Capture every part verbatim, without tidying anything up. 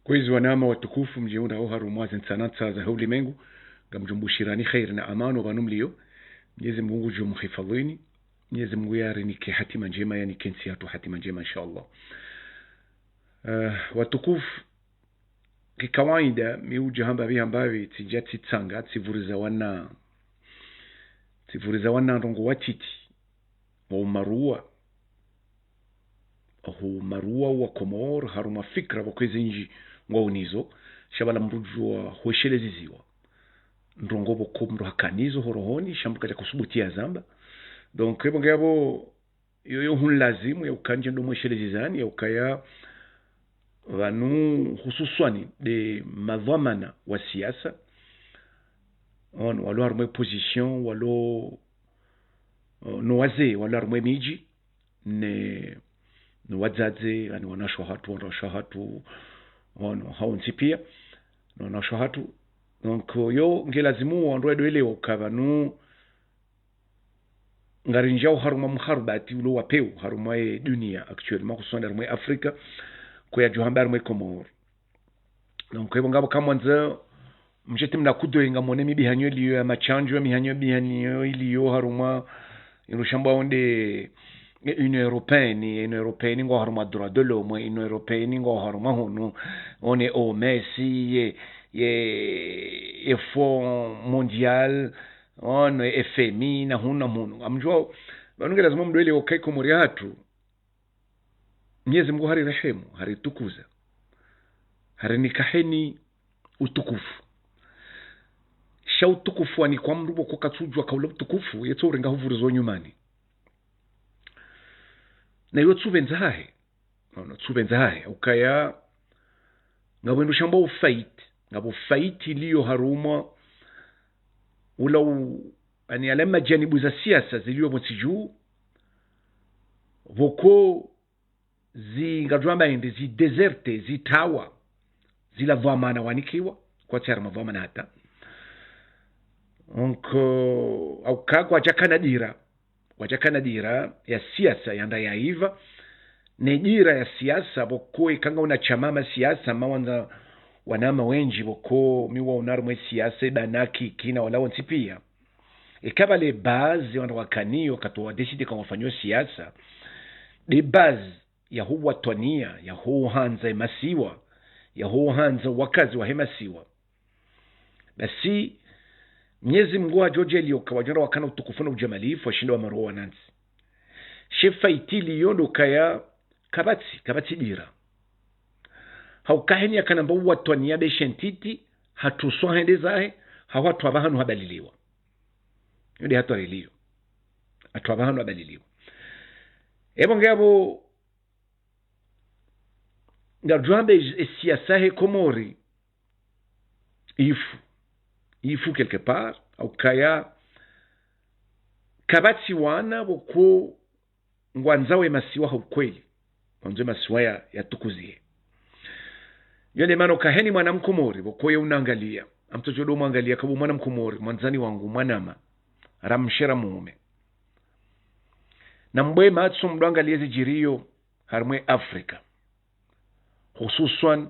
Kwezi wananya watukufu, mdjihundrao harumwa ze ntsanantsa za he ulimengu, ngamdjombushirani kheri na amani pvanu mlio. Mnyezi Mungu ngudjo mhifadhwini. Mnyezi Mungu yarinike hatima ndjema, yanike ntsi yahatru hatima ndjema, inshallah. Eh, watukufu, kikawaida, mi udja hamba pvi hamba pvi, tsidja tsitsanga, tsivuriza wana, tsivuriza wana ndrongoo watiti, wa umaruwa, hu maruwa wa Komori, harumwa fikira pvoko zindji ngwao nazo, sha pvala mdru udjuwa hwesheleziziwa. Ndrongoo pvoko mdru hakanazo ho rohoni, sha mdru kadja kusubutu ya zamba. Donc, epvo ngapvo, iyo, iyo hunilazimu ya ukaya ndjendo mweshelezezani, ya ukaya pvanu hususwani nde madhwamana wa siasa, ono, walo harumwa e position, walo, no wazee, walo harumwa e midji, ne, no wadzadze, yaani wanashe wahatru, wanashe wahatru, ono, hawontsi pia, no wanashe wahatru. Donc, yo, nge lazimu wandru wado elewa ukaya pvanu, ngarindjiao harumwa mharubati ulo wa pewu, harumwa e dunia actuellement, hususwani harumwa e Afrika, ko yadjo hamba harumwa e Komori. Donc, epvo ngapvo kamwandza, mdjeti mna kudo inga mwone mibihanyo iliyo ya mashandjo, ya mihanyo, mihanyo iliyo harumwa, inu shambwao nde, e Union Européenne, Union Européenne ngwao harumwa droit de l'homme, Union Européenne ngwao harumwa hunu, one O M S, ye, ye, ye Fonds Mondial, ono, F M I, na hunu na hunu. Ngamdjuwao, pvanu nge lazimu mdru elewe ukaya e Komori yahatru, Mnyezi Mungu harirehemu, haritukuza, harinika heni utukufu. Sha utukufu wanikwa mdru pvoko katsudjuwa ukaya ula utukufu, yetso urenga huvurizo nyumani. Na yo tsi upvendza hahe. Ono, tsi upvendza hahe. Ukaya, ngapvo ndo shambwao ufaiti. Ngapvo ufaiti iliyo harumwa ula u, yaani yale majanibu za siasa ziliyo pvontsi dju, pvoko zi, ngadjo amba hindri, zi déserté, zitrawa, zila dhwamana wanikiwa, kwatsi harumwa dhwamana hata. Donc, euh, au ka kwadjakana dira, kwadjakana dira ya siasa yanda ya iva, ne dira ya siasa, pvoko eka ngauna shama ma siasa, mawandza wananya wendji, pvoko mi waona harumwa e siasa, ibanaki, kina wala wontsi pia. Eka pvale base wandru wakanayo wakati wa décider ka wafanyo siasa, nde base ya huwatwaniya, ya huhandza e masiwa, ya huhandza wakazi wa he masiwa. Basi, Mnyezi Mungu hadjo djaaliya ukaya wadjo enda wakana utukufu na ujamalifu, washinde wamaruwe wanantsi. She faiti iliyo ndo ukaya kapvatsi, kapvatsi dira. Hauka heni yakana mba uwatwaniya be she ntiti, hatruswa hende zahe, hau hatrwa pvahanu habaliliwa. Yo nde hatwari iliyo. Hatrwa pvahanu habaliliwa. Epvo ngapvo, ngadjo amba e, e siasa he Komori ifu. Ifu quelque part, au kaya kapvatsi wana pvoko ngwandzao e masiwa ha ukweli. Ngwandzao e masiwa ya, yatukuzihe. Yo nde mana uka heni mwana Mkomori, pvoko ye unangaliya. Amtsodjo do mwangaliya, kapvo mwana Mkomori, mwandzani wangu, mwanama, ra mshe ra mume. Nambuwe matso mdo angaliye zidjiriyo harumwa e Afrika, hususwan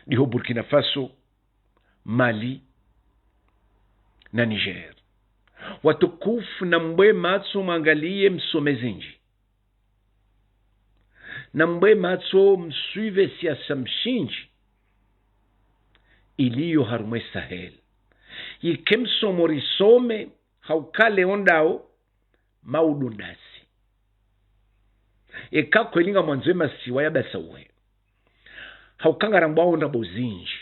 ndiho Burkina Faso, Mali, na Niger. Watukufu, nambuwe matso mwangaliye, msome zindji. Nambuwe matso msuive siasa mshindji iliyo harumwa e Sahel. Yike msomo risome, hauka leo ndao, maudu ndasi. Eka kweli ngamwandzo e masiwa yabasauhe, hauka ngarambwao ndrabo zindji.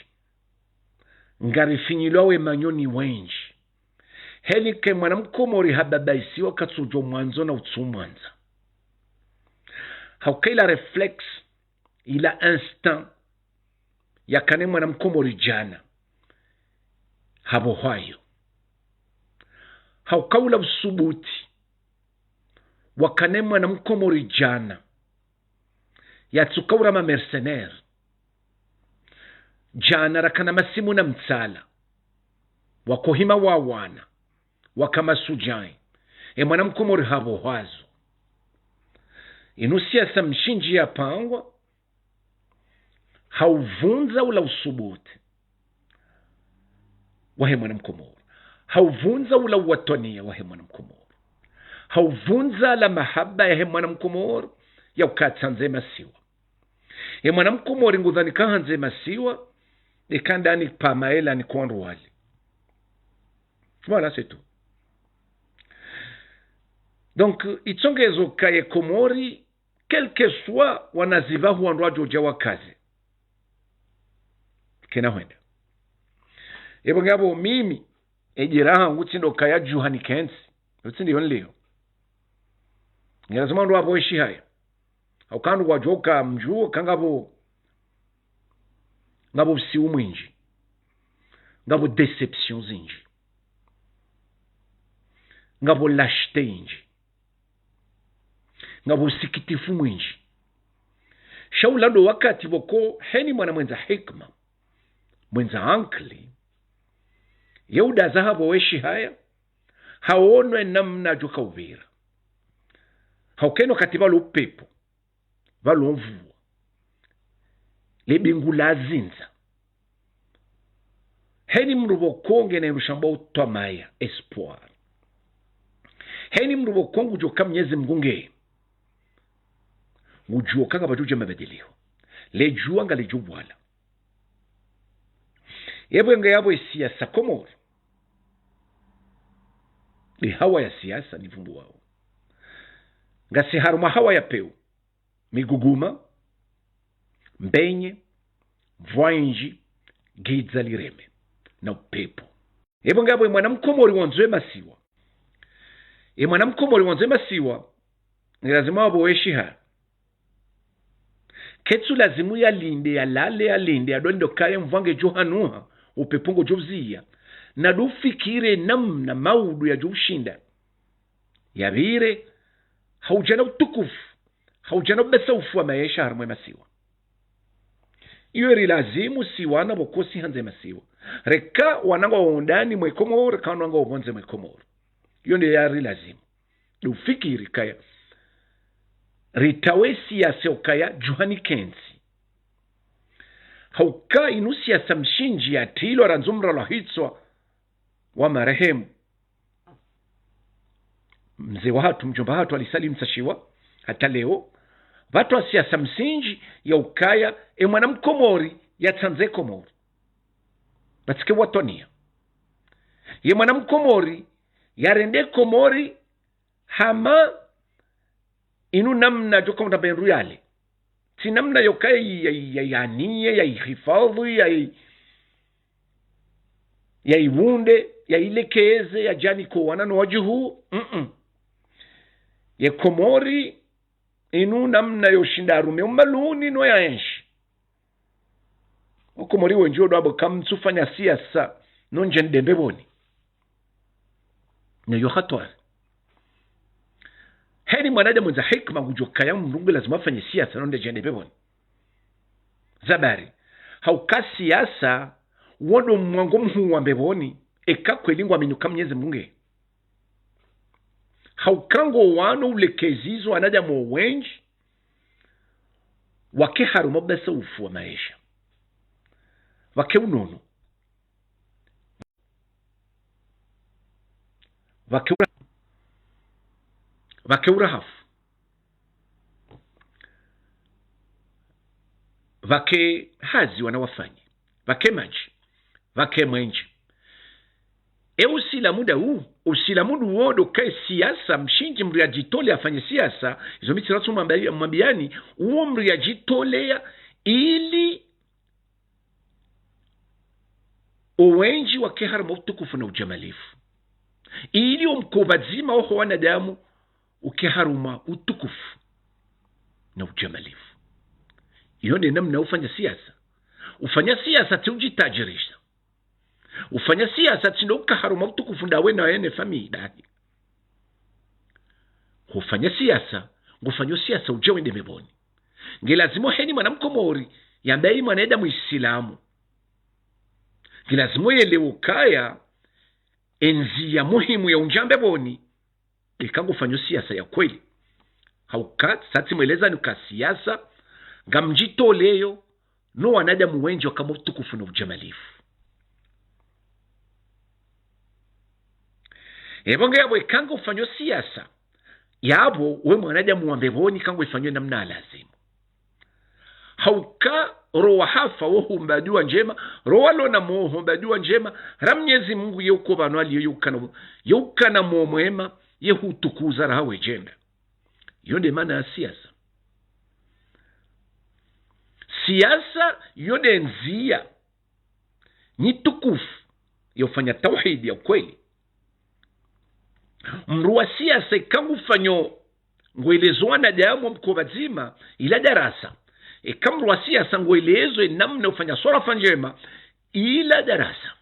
Ngarifinyilwao e manyoni wendji. Heli ke mwana Mkomori hababaisiwa katsudjo mwandzo na utsu mwandza. Hauka ila réflexe, ila instinct, yakana e mwana Mkomori djana, hapvohwayo. Hauka ula usubuti wakana e mwana Mkomori djana, yatsuka ura ma mercenaires. Djana rakana masimu na mtsala, wakohima wawana, waka masudjai. E mwana Mkomori hapvohwazo. Inu siasa mshindji yapangwa, Hauvundza ula usubuti wahe mwana Mkomori. Hauvundza ula uwatwaniya wahe mwana Mkomori. Hauvundza la mahaba yahe mwana Mkomori ya ukaya tsandze masiwa. Ye mwana Mkomori ngudhani ka handze masiwa, eka ndani pvahanu ela ni kwandru wali. Voilà, c'est tout. Donc, itsongezo ka ye Komori, quel que soit wanazi pvahu wandru wadjodja wakaze. Kena hwenda. Epvo ngapvo mimi, edjeraha ngu tsindo kaya djuha nikentsi. Utsi ndiyo nliyo. Nge lazima ndo apvo eshi haya. Hauka ndo wadjoka mdjuo ka ngapvo, ngapvo usiu mwindji. Ngapvo déception zindji. Ngapvo lâcheté indji. Ngapvo usikitifu mwindji. Sha ula ndo wakati pvoko heni mwana mwendza hikima, mwendza ankili, ye udaza hapvo weshi haya, haonwe namna djoka upvira. Hauka eno wakati pvalo upepvo, pvalo mvua, le bingu lazindza. Heni mndru pvoko ngena indru shambwa utwamaya, espoir. Heni mndru pvoko ngudjoka Mnyezi Mngu nge. Ngudjoka ngapvadjodja mabadiliho. Le djuwa ngalidjo pvwala. Yepvo nge yapvo ye siasa Komori. Ni hawa ya siasa ni pvumbu wao. Ngasi harumwa hawa ya peu. Miguguma, mbenye, mvua indji, gidza lireme, na upepvo. Epvo ngapvo ye mwana Mkomori wandzo ye masiwa. Ye mwana Mkomori wandzo ye masiwa, ni lazima wapvo weshi haya. Ketsu lazimu yalinde, yalale, yalinde, yadwendo kaya mvua ngedjo hanuha, upepvo ngodjo uziya. Nadu ufikiri namna maudu yadjo ushinda yapvire, haudja na utukufu, haudja na ubesa ufu wa maesha harumwa ye masiwa. Iyo eri lazimu si wana pvoko si handze masiwa. Reka wana ngwao ndani mwe Komori, reka wana ngwao pvondze mwe Komori. Iyo nde yari lazimu. Ndo ufikiri kaya. Ritawe siasa ukaya djuha nikentsi. Hauka inu siasa mshindzi ya tilo randzo mralwa hitswa wa marehemu mze wahatru, mdjomba hatru Ali Salim Mtsashiwa, hata leo, pvatwa siasa mshindzi ya ukaya, e mwana Mkomori, yatsandze Komori. Pvatsike watwaniya. Ye mwana Mkomori, yarende Komori, hama inu namna djoka unda bendru yale. Tsi namna yoka ya, ya, ya, yaniye, ya ihifadhwi, ya, ya iwunde, ya ilekeze, ya djanike wana no wadjuhu. Mm-mm. Ye Komori, inu namna yoshinda arume umaluni no ya enshi. Wakomori wendji wodwa pvo kamtsufanya siasa no ndjende mbepvoni. Nayo hatwari. Heni mwanadamu mwendza hikima ngudjo kaya mndru nge lazima afanye siasa no nde djende mbepvoni. Zabari. Hauka siasa, wondo mwango mhuu wa mbepvoni, eka kweli ngwamini uka Mnyezi Mngu nge. Hauka ngo wano ulekezizo wanadamu wendji, wake harumwa ubesa ufu wa maesha. Wake unono. Wake ura-, wake urahafu. Wake hazi wana wafanye. Wake madji. Wake mwenje. E usilamu nda u, usilamu nduwo ndo kaye siasa, mshindzi mndru yadjitole afanye siasa, izo mi tsirasu mwambi-, mwambiyani, uwo mndru yadjitoleya ili owendji wake harumwa utukufu na ujamalifu. Ili omkoba dzima oho wanadamu uke harumwa utukufu na ujamalifu. Iyo nde namna ufanya siasa. Ufanya siasa tsi udjitajirisha. Ufanya siasa tsi ndo uka harumwa utukufu ndawe na wene famiyi dahi. Hufanya siasa, ngufanyo siasa udje wende mbepvoni. Nge lazima heni mwana Mkomori, yambe yi mwanadamu Isilamu. Nge lazima yelewe ukaya, endziya muhimu ya undja mbepvoni, eka ngufanyo siasa ya kweli. Hauka, sa tsi mweleza ni uka siasa, ngamdjitoleyo, no wanadamu wendji waka mo utukufu no ujamalifu. Epvo nge yapvo eka ngufanyo siasa, yapvo we mwanadamu wa mbepvoni ka nguifanyo namna ya lazimu. Hauka ro wahafa wo humba dua ndjema, ro walona mo humba dua ndjema, ra Mnyezi Mungu ye uko pvanu aliyo ye ukana, ye ukana mo mwema, ye hutukuza raha we djenda. Iyo nde maana ya siasa. Siasa iyo nde ndzia nyi tukufu ya ufanya tauhidi ya ukweli. Mndru wa siasa eka ngufanyo ngwelezo wanadamu mkoba dzima ila darasa. Eka mndru wa siasa ngwelezo enamna ufanya swarafa ndjema ila darasa.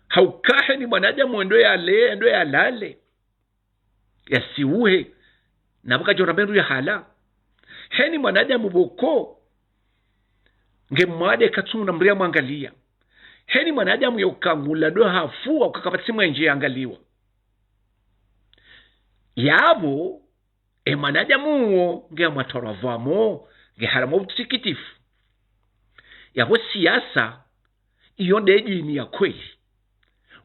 Hauka heni mwanadamu endo yale, endo yalale, yasiuhe, na pvo kadjora mbe ndru ya hala. Heni mwanadamu pvoko nge mwade katsu na mndru ya mwangalia. Heni mwanadamu ya uka ngula ndo hafu, uka kapvatsi mwendje ya angaliwa. Yapvo, e mwanadamu uwo nge ya mwatwarwa pvwamo, nge harumwa utsikitifu. Yapvo siasa, iyo nde dini ya kweli.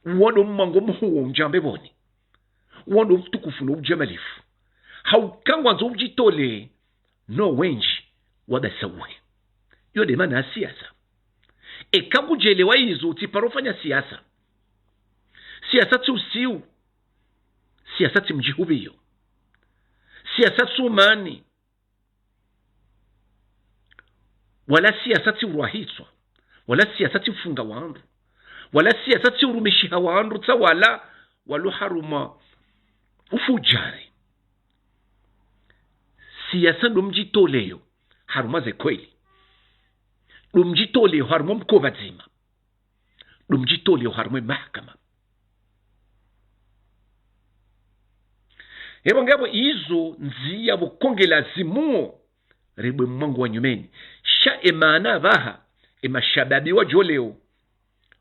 Uwo ndo mwango muhuu wa undjia mbepvoni. Uwo ndo utukufu no ujamalifu. Hauka ngwandzo udjitolee, no wendji wabasa uhe. Iyo nde maana ya siasa. Eka kudjelewa izo, utsiparo fanya siasa. Siasa tsi usiu. Siasa tsi mdjihupviyo. Siasa tsi umani. Wala siasa tsi urwahitswa. Wala siasa tsi ufunga wandru. Wala siasa tsi urumishiha wandru tsa wala walo harumwa ufujari. Siasa ndo mdjitoleyo harumwa ze kweli. Ndo mdjitoleyo harumwa mkoba dzima. Ndo mdjitoleyo harumwa mahakama. Epvo ngapvo izo ndzia pvoko nge lazimuo ribwe mwango wa nyumeni. Sha e maana pvaha, e mashababi wadjo leo,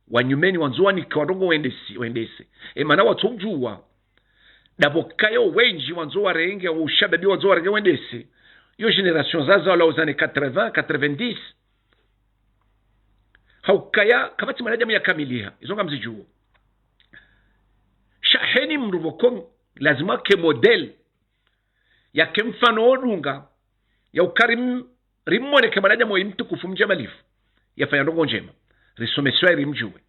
wa nyumeni wandzo wanike wandrongo wendesi, wendese. E maana watso udjuwa, ndapvo kayo wendji wandzo warenge, wo ushababi wandzo warenge wendese. Iyo génération zaza wala aux années quatre-vingts, quatre-vingt-dix. Haukaya, kapvatsi mwanadamu ya kamiliha. Izo ngamzidjuo. Sha heni mndru pvoko, lazimu yake modèle, yake mfano odunga, ya uka rim-, rimwone ke mwanadamu oyi mtukufu mjamalifu, yafanya ndrongo ndjema, risomeswa irimdjuwe.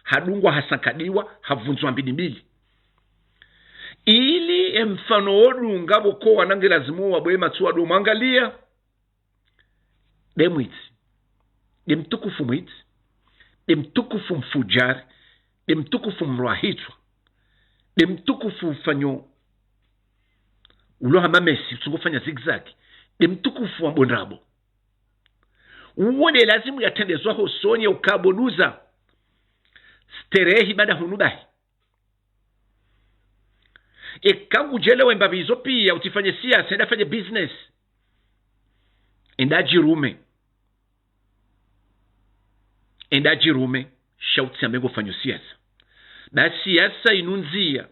Hadungwa, hasankadiwa, havundzwa mbili mbili. Ili emfano odunga pvoko wana nge lazimu wabwe matso wado mwangalia. Nde mwidzi. Nde mtukufu mwidzi. Nde mtukufu mfujari. Nde mtukufu mrwahitswa. Nde mtukufu mfanyo ulo hama Messi, utsungofanya zigzag. Nde mtukufu wa mbondrabo. Uwo nde lazimu yatrendezwa hosoni ya uka pvo duza. Sterehi baada hunu bahi. Eka ngudjelewa embapvi izo pia, utsifanye siasa, enda fanye business. Enda djirume. Enda djirume, sha utsiambe ngofanyo siasa. Ba siasa inu ndzia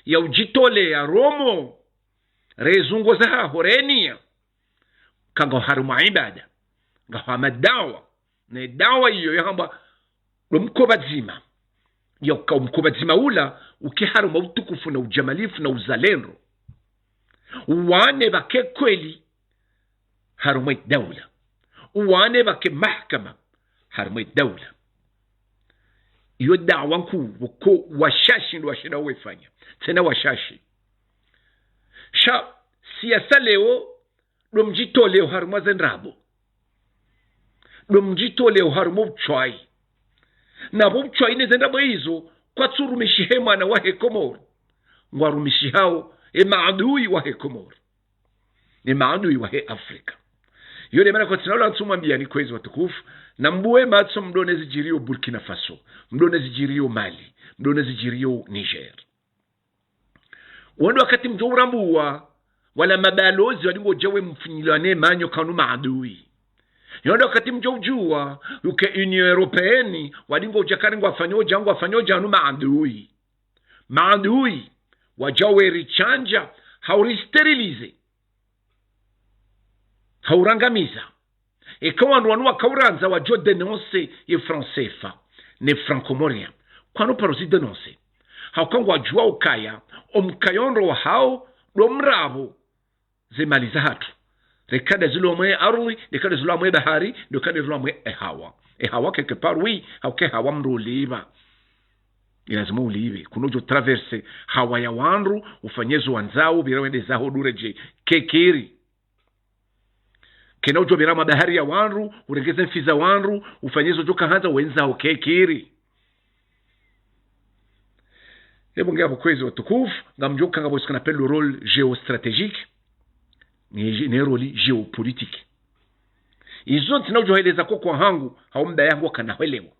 ya udjitolea romo, rezungo zahaho, renia. Ka ngaho harumwa ibada, ngaho hama dawa, ne dawa iyo yahambwa ndo mkoba dzima. Ya uka umkoba dzima ula, uke harumwa utukufu na ujamalifu na uzalendo. Wane pvake kweli harumwa daula. Wane pvake mahakama harumwa daula. Iyo dawa nkuu, pvoko washashi ndo washinda wefanya. Tsena washashi. Sha siasa leo, ndo mdjitoleo harumwa ze ndrabo. Ndo mdjitoleo harumwa utswayi. Na pvo utswayi ne ze ndrabo izo, kwatsu rumishiha e mwana wahe Komoro. Ngwarumishihao e maadui wahe Komoro. Ne maadui wahe Afrika. Iyo nde maana kwatsina ula ntsumwambiani kwezi watukufu, na mbuwe matso mdone zidjiriyo Burkina Faso, mdone zidjiriyo Mali, mdone zidjiriyo Niger. Wondo wakati mdjo urambuwa, wala mabalozi wadingo udja wemfunyilwa ne manyo kanu maadui. Yondo wakati mdjo udjuwa, uke Union Européenne, wadingo udja kari ngwafanyodja, ngwafanyodja anu maadui. Maadui, wadja weritsandja, hau ristériliser. Hau rangamiza. Eka wandru wanu waka urandza wadjo dénoncer ye franc CFA ne franc comorien, kwanu paro zi dénoncer. Hauka ngwadjuwa ukaya omkayo ndo wahawo ndo mrapvo ze mali zahatru. Reka nde zilo mwe ardhwi, reka nde zilo mwe bahari, reka nde zilo mwe ehawa. Ehawa quelque part, oui, hauka ehawa mndru ulipva. Ilazimu ulipve. Kunu udjo traverser hawa ya wandru, ufanye zo wandzao, pvira wende zaho ndo uredjei. Kekiri. Kena udjo pvira mabahari ya wandru, urenge ze mfi za wandru, ufanye zo udjo kahandza wendzaho, kekiri. Epvo nge apvo kwezi watukufu, ngamdjo kanga pvo ce qu'on appelle le rôle géostratégique, ne, ne rôle géopolitique. Izo ntsina udjo heleza koko hangu, hau mda yangu wakana hwelewa.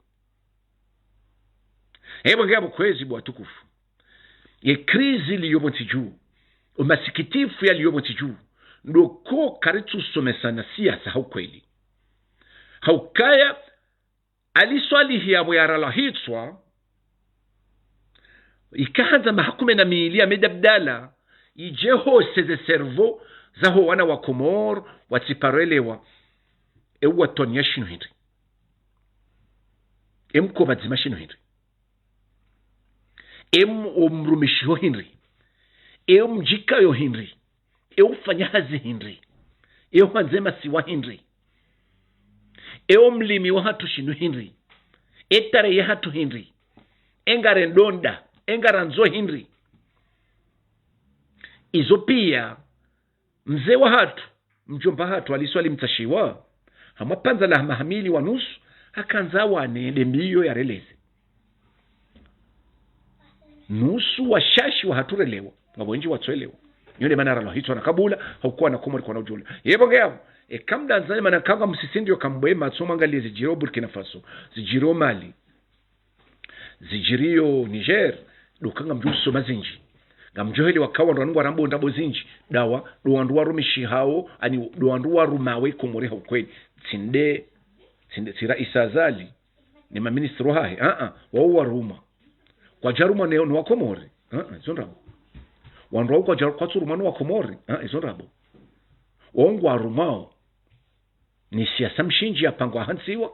Epvo nge apvo kwezi bo watukufu. Ye crise iliyo pvo ntsi dju, omasikitifu yaliyo pvo ntsi dju, ndo ko karitsu somesana siasa ha ukweli. Haukaya, Ali Swalihi yapvo yaralwa hitswa, ikahandza maha kume na mili ya Ahmed Abdallah, idje ihose ze cerveau zaho wana wa Komori, watsiparo elewa, e uwatwaniya shinu hindri. E mkoba dzima shinu hindri. E m-, o mrumishiho hindri. E o mdjikayo hindri. E ufanya hazi hindri. E uhandze masiwa hindri. E o mlimi wahatru shinu hindri. E tarehi yahatru hindri. E ngarendao nda. E ngarandzo hindri. Izo piya, mze wahatru, mdjomba hatru Ali Swalihi Mtsashiwa, hamwa pvandza la maha mili wa nusu, hakandza wane nde mbiyo yareleze. Nusu washashi wahatru relewa, ngapvo wendji watsuelewa. Iyo nde mana ralwa hitswa na kabula, hauka wana Komori kwana udjo elewa. Yepvo nge yapvo, eka mdandza ne mana kanga msisindi yo kambwe matso mwangaliye zidjiriyo Burkina Faso, zidjiriyo Mali, zidjiriyo Niger, ndo ka ngamdjo usoma zindji. Ngamdjo helewa ka wandru wanu ngwarambao ndrabo zindji, dawa, ndo wandru warumishihao, ani, ndo wandru warumao ye Komori ha ukweli. Tsi nde, tsi nde, tsi Raisi Azali, ne maministri wahahe, a-a, wao warumwa. Kwadjarumwa ne, ne wa Komori, a-a, izo ndrabo. Wandru wao kwadja-, kwatsurumwa ne wa Komori, a-a, izo ndrabo. Wao ngwarumwao ni siasa mshindzi yapangwa ha ntsiwa,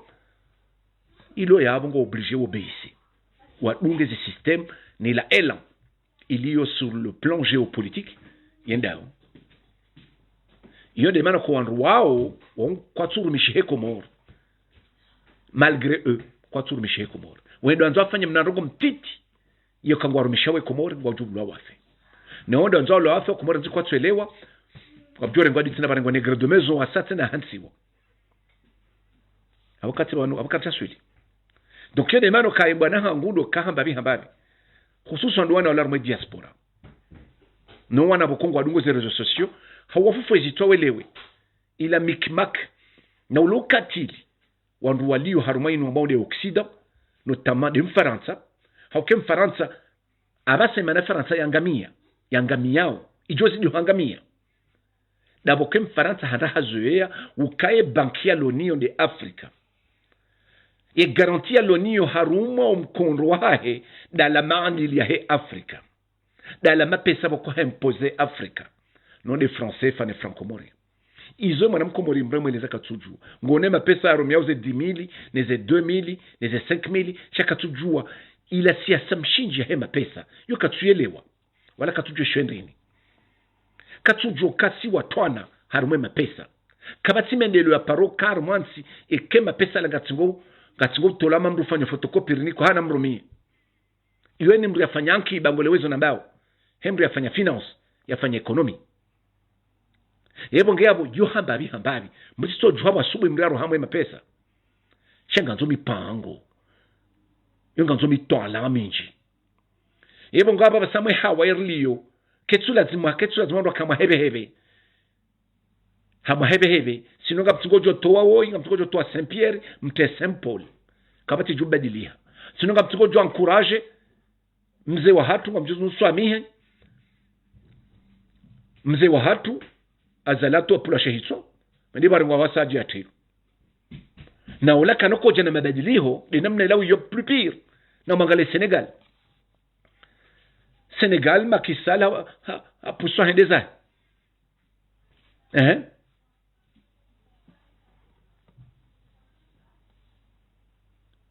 ilo yapvo ngo obligé wo obéir. Wadunge zi système ni la élan iliyo sur le plan géopolitique yendao. Iyo nde mana ko wandru wao, wao kwatsurumishiha ye Komori. Malgré eux, kwatsurumishiha ye Komori. Wendo wandzo wafanye mna ndrongo mtiti, iyo ka ngwarumishao ye Komori, ngwadjo ulwa wafe. Ne wendo wandzo ulwa wafe, Komori nzi kwatsuelewa, ngwadjo rengwa ditsina pvarengwa négro de maison, wasatse na ha ntsiwa. Apvo katsi pvanu, apvo katsi aswili. Donc, iyo nde mana kayi bwana hangu ndo kahamba pvi hamba pvi. Hususwan ndo wana wala harumwa ye diaspora. No wana pvo ko ngwadungo ze réseaux sociaux, hau wafufuwe zitswa welewe. Ila micmac, na ule ukatili, wandru waliyo harumwa inu wambao nde Occident, notamment nde Mfarantsa, hauka ye Mfarantsa, apvasa mana Farantsa yangamiya, yangamiyao, idjo zidi uhangamiya. Ndapvo ke Mfarantsa handa hazoweya, ukaya ye banki ya l'ONU yo nde Afrika. Ye garantie ya l'ONU yo harumwa omkondo wahahe, ndala maadili yahe Afrika. Ndala mapesa pvoko ha imposer Afrika. No nde franc CFA ne franc comorien. Izo mwana mkomori mremweleza katsudjuwa. Ngone mapesa yarumiao ze dix mille, ne ze deux mille, ne ze cinq mille, sha katsudjuwa. Ila siasa mshindzi yahe mapesa, yo katsuyelewa. Wala katsudjuwa isho ndrini. Katsudjuwa kasi watwana harumwa ye mapesa. Kapvatsi mendeleo ya paro ka harumwa ntsi, eka mapesa la ngatsingo, ngatsingo tolwa mndru ufanya photocopie rini ko hana mrumiye. Iyo ni mndru yafanya nki bango lewezo nambao. He mndru yafanya finance, yafanya économie. Yepvo nge yapvo, yo hamba pvi hamba pvi. Mbuti tsodjuwa pvwa subuhi mndru yaroha mwe mapesa. Sha ngandzo mipango. Yo ngandzo mitwalaa mindji. Yepvo nge apvasa mwe hawa iriliyo. Ketsu lazima, ketsu lazima ndo kamwa hepvehepve. Hamwa hepvehepve, sinon ngamtsingo djo towa woyi, ngamtsingo djo towa Saint Pierre, mtre Saint Paul. Kapvatsi djo badiliha. Sinon ngamtsingo djo encourager, mze wahatru, ngamdjo nuswamihe. Mze wahatru, Azali hatru apvulwa she hitswa, mende pvarengwa wasadji ya telo. Na ula kanokodja na mabadiliho, nde namna ilawo yo plus pire, na mwangaliye Sénégal. Sénégal, Macky Sall, ha, ha, hapvuswa hende zahe. Eh?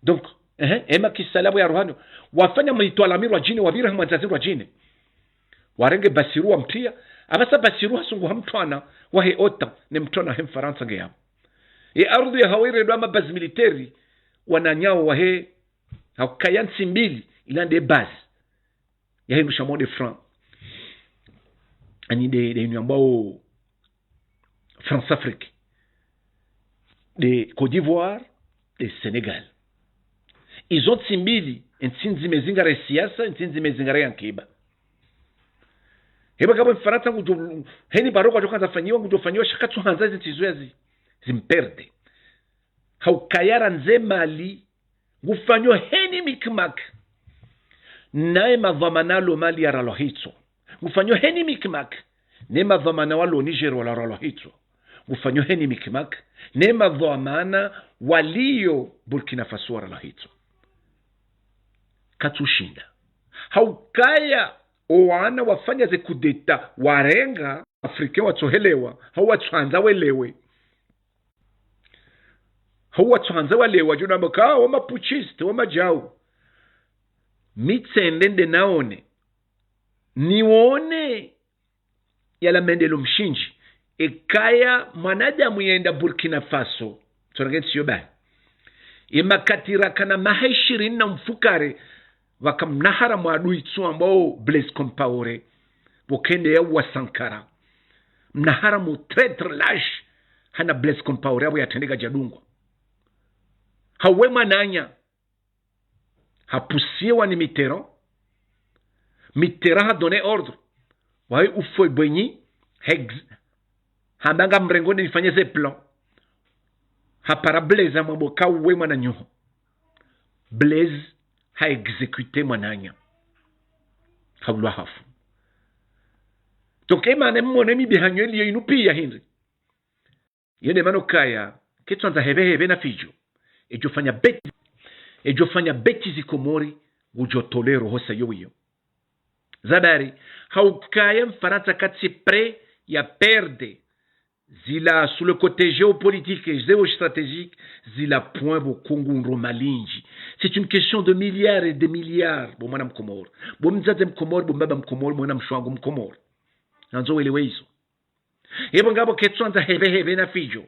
Donc, ehe, ema kisalabu ya ruhani. Wafanya mlitwalami rwadjine, wapvira hamwandzazini rwadjine. Warenge Bassirou wamtriya, apvasa Bassirou hasunguha mtwana wahe OTAN, ne mtwana wahe Mfarantsa nge yapvo. Ye ardhu ya hawo irendwa ma base militaire, wananyawo wahe, haukaya ntsi mbili, ila nde base. Ya hindru sha mode franc. Ani nde, nde inu yambwao France-Afrique, nde Côte d'Ivoire, nde Sénégal. Izo ntsi mbili, entsi ndzima ezingara ye siasa, entsi ndzima ezingara ye ankiba. Heba ngapvo Mfarantsa ngudjo, heni baroko wadjo handza fanyiwa, ngudjo fanyiwa sha katsu handza ezi ntsi zo ya zi, zimperde. Haukaya randze Mali, ngufanyo heni mikmak. Naye madhwamana walo Mali ya ralwa hitswa. Ngufanyo heni mikmak. Ne madhwamana walo Niger wala ralwa hitswa. Ngufanyo heni mikmak. Ne madhwamana waliyo Burkina Faso wa ralwa hitswa. Katsu shinda. Haukaya owana wafanya ze coup d'État warenga, Africain watsohelewa, hau watsohandza welewe. Hau watsohandza walewa, djo namba ka, wa ma putschistes, wa madjau. Mi tsende nde naone. Nione yala mendelo mshindzi. Ekaya mwanadamu yenda Burkina Faso. Tsorenge ntsi yo bahi. Ye makati rakana maha ishirini na mfukare, pvaka mnaharamu adui tsu ambwao Blaise Compaoré, pvo kende ya wa Sankara. Mnaharamu traître lâche, hana Blaise Compaoré apvo yatrendeka djadungwa. Hawe mwananya, hapusiwa ni Mitterrand. Mitterrand ha donné ordre. Wahe ufwe bwenyi, hex-, hamba ngamrengo nde nifanye ze plan. Hapara Blaise hamwambo ka uwe mwananyaho. Blaise ha exécuté mwananya. Haulwa hafu. Toke mane mmone mibihanyo iliyo inu piya hindri. Iyo nde mana ukaya, ketsuandza hepvehepve na fidjo. Edjofanya bêti-, edjofanya bêtise Komori, ngudjo tolero hosa yo wiyo. Zabari, haukaya Mfarantsa katsi prêt ya perdre zila sur le côté géopolitique et géostratégique, zila point pvo kungu ndro malindji. C'est une question de milliards et de milliards, bo mwana Mkomori. Bo mdzadze Mkomori, bo mbaba Mkomori, mwana mshe wangu Mkomori. Nandzo welewe izo. Epvo ngapvo ketsuandza hepvehepve na fidjo.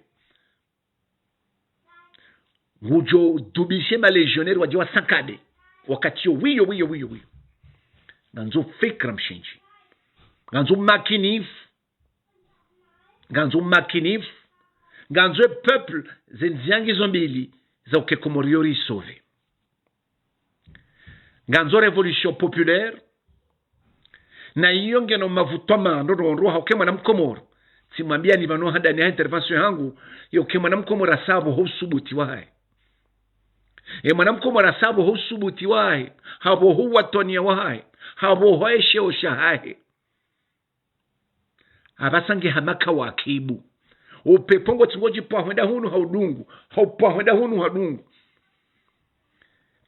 Ngudjo dubishe ma légionnaires wadje wasankade. Wakati yo wiyo, wiyo, wiyo, wiyo. Ngandzo fikra mshindzi. Ngandzo makinifu. Ngandzo makinifu. Ngandzo e peuple ze ndziya ngizo mbili za uke Komori yo ri sauver. Ngandzo révolution populaire. Na iyo ngena mavutwa mandro ndro ndro hauke mwana Mkomori. Tsimwambia ni pvanu handani ha intervention hangu, yo uke mwana Mkomori asapvo ho usubuti wahahe. E mwana Mkomori asapvo ho usubuti wahahe, hapvo ho uwatwaniya wahahe, hapvo ho esheo shahahe. Apvasa nge hama kawakibu. Upepvo ngo tsi ngodjipvwa hwenda hunu ha udungu, ha upvwa hwenda hunu ha udungu.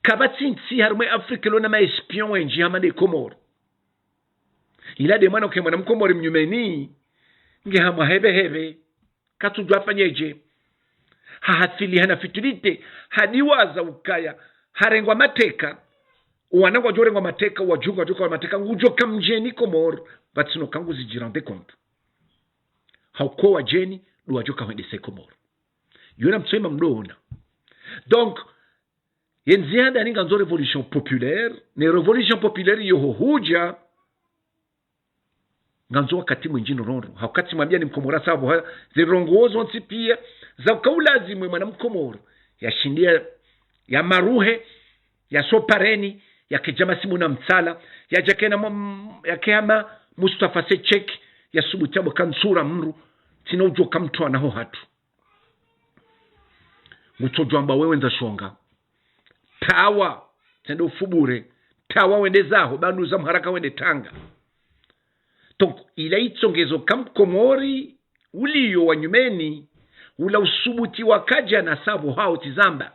Kapvatsi ntsi harumwa Afrika ilo na ma espion wendji hama nde Komori. Ila nde mana uke mwana Mkomori mnyumeni, nge hamwa hepvehepve. Katsudjuwa afanyedje. Hahafili hana futilité, hadiwaza ukaya harengwa mateka. Owana ngwadjo rengwa mateka, wadjunga wadjo ka mateka, ngudjo ka mdjeni Komori, pvatsina ka nguzi djirande compte. Hauka wadjeni, ndo wadjo ka hwendese Komori. Yona mtsoima mdroona. Donc, ye ndziya handani ngandzo révolution populaire, ne révolution populaire iyo ho hudja, ngandzo wakati mwindji ndro ndro. Hauka tsimwambia ni Mkomori asapvo ha, ze ndrongoo zontsi pia, za uka ulazimu e mwana Mkomori yashinde ya, ya maruhe, ya sopareni, yake dja masimu na mtsala, yadja kena mo-, yake hama Mustafa Seçek, yasubuti apvo ka ntsura mndru, tsina udjo ka mtwana ho hatru. Ngutsodjo amba wewe ndza shonga. Tawa, tsende ufubure. Tawa wende zaho, banduza mharaka wende tanga. Donc, ila itsongezo ka Mkomori, uliyo wa nyumeni, ula usubuti wakadja na sapvo hao tsi zamba.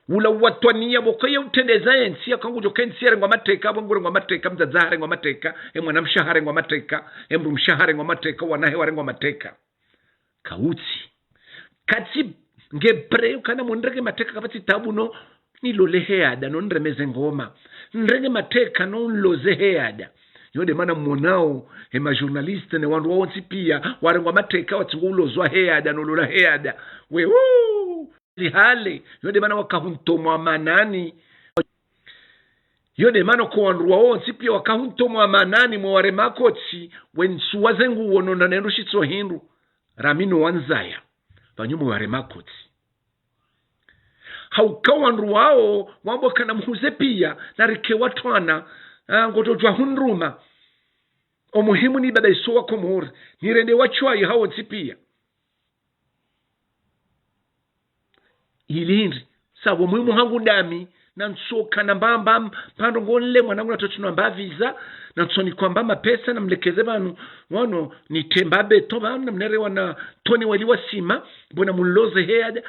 Ula uwatwaniya pvoko ye utrendeza entsi ya ka ngudjo ke ntsi yarengwa mateka, apvo ngurengwa mateka, mdzadze harengwa mateka, e mwana mshe harengwa mateka, e mdru mshe harengwa mateka, wanahe warengwa mateka. Kautsi. Katsi, Nge prêt ukana mundrenge mateka kapvatsi tabu no nilole he ada, no niremeze ngoma. Nirenge mateka no niloze he ada. Yo de mana mwonao, he ma journaliste ne wandru wontsi pia, warengwa mateka watsungo ulozwa he ada, no lola he ada. We, wuu! Lihale, yo de mana wakahuntomwa manani. Yo de mana ko wandru wontsi pia wakahuntomwa manani mwe warema kotsi, wentsuwa ze nguwo no nda nendru shitso hindru, rami no wandzaya, pvanyuma ware makotsi. Hauka wandru wao wambo kana muhuze pia, na rike watwana, ah, ngoto djwa hundruma. Omuhimu ni baba iso wa Komori, nirende washwayi hawontsi pia. Ilindri, sabo muhimu hangu dami, na ntsoka na mbamba, mpandro ngonle mwanangu na totsi no amba visa, na ntsoni kwamba mapesa, na mlekeze pvanu, wano, nitemba beto pvanu, na mnere wana toni weli wa sima, bona muloze he ada,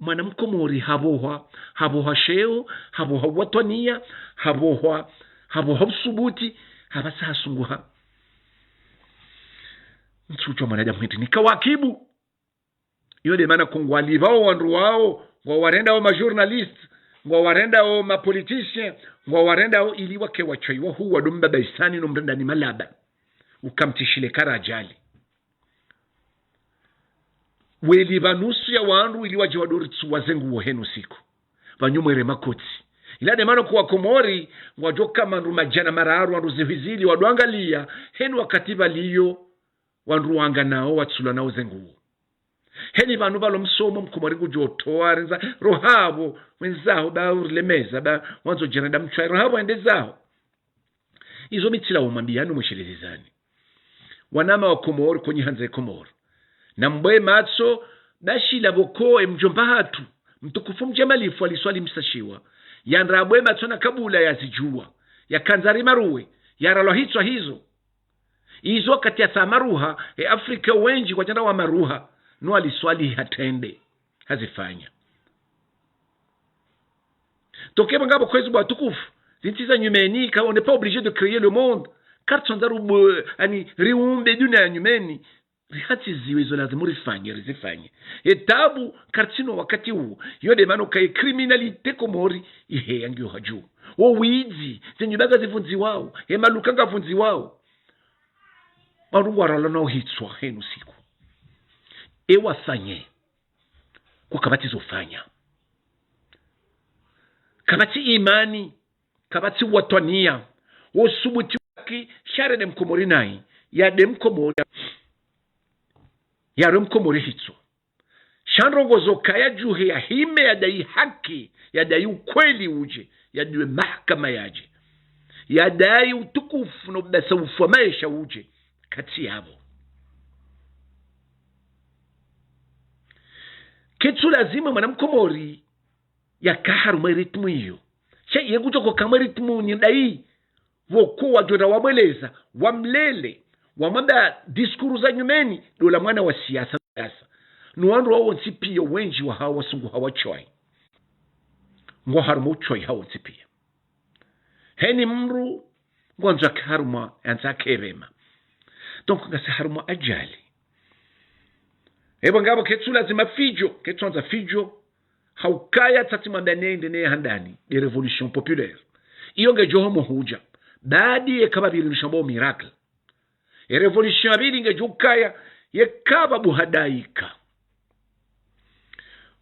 mwana mkomori habohwa, habohwa sheo, habohwa watwania, habohwa, habohwa usubuti, hapvasa hasunguha. Ntsuchwa mwanadamu hindri, ni kawakibu. Iyo de mana ko ngwalipvao wandru wao, ngwawarendao ma journalistes, ngwawarendao ma politiciens, ngwawarendao ili wake washwayi wahuwa do mbaba isani no mrendani malaba. Ukamtishile kara ajali. Welipva nusu ya wandru ili wadje wado ritsuwa ze nguwo henu siku. Pvanyuma ware makotsi. Ila de mana ko wa Komori, ngwadjo kama ndru madjana mararu wandru zihwi zili wado angalia, henu wakati pvaliyo, wandru wanganao, watsulwa nao ze nguwo. Heni pvanu pvalo msomo mkomori ngudjo towa, rendza, rohapvo, wendzaho, ba urilemeza, ba wandzo djerenda mshwayi, rohapvo ende zaho. Izo mi tsila umwambiyani mwesheleze zani. Wanama wa Komori, konyi handza ye Komori. Na mbwe matso, ba shila boko e mdjomba hatru, mtukufu Mdjamalifu aliswali msashiwa. Yandra bwe matso na kabula yazidjuwa. Yakandza ri maruwe, yaralwa hitswa hizo. Izo wakati ya sa maruha, e Afrika wendji kwadjandra wa maruha, no aliswali hatrende, hazifanya. Toke bangabo kwezi bwa tukufu, zintsi za nyumeni, ka on n'est pas obligé de créer le monde, kartsondza rubo, ani, riumbe dunia ya nyumeni, rihatsiziwe izo lazimu rifanye, rizifanye. E tabu, kartsina wakati uwo, yo de mana ka e criminalité Komori, ihe yangiyo hadju. O widzi, ze nyumba ngazivundziwao, e maluka ngavundziwao. Wandru ngwaralwa no hitswa henu siku. E wafanye. Ko kapvatsi zo fanya. Kapvatsi imani. Kapvatsi watwania. Wo subuti waki sha re de mkomori nayi. Ya de mkomori. Ya re mkomori hitswa. Sha ndrongo zo kaya djuhe yahime yadayi haki, yadayi ukweli udje, yadiwe mahakama yadje, yadayi utukufu no ubasa ufu wa maesha udje, katsi yapvo. Ketsu lazima mwana mkomori yaka harumwa e rythme iyo. Sha ye ngudjo ko kamwe rythme unyi dayi. Pvoko wadjo ra wamweleza, wamlele, wamwamba discours za nyumeni, dola mwana wa siasa, siasa. No wandru wawontsi pia wendji wahawo wasunguha washwayi. Ngwa harumwa ushwayi hawontsi pia. Heni mdru, ngwandzo yake harumwa, yandza yake pvema. Donc, ngasi harumwa ajali. Ebo ngapvo ketsu lazima fidjo, ketsu andza fidjo, haukaya tsatsi mwamba nende ne handani, de révolution populaire. Iyo ngedjo homo hudja. Baadi yeka pvapviri nishambao miracle. E révolution ya pvili ngedjo ukaya, yeka pvabuha daika.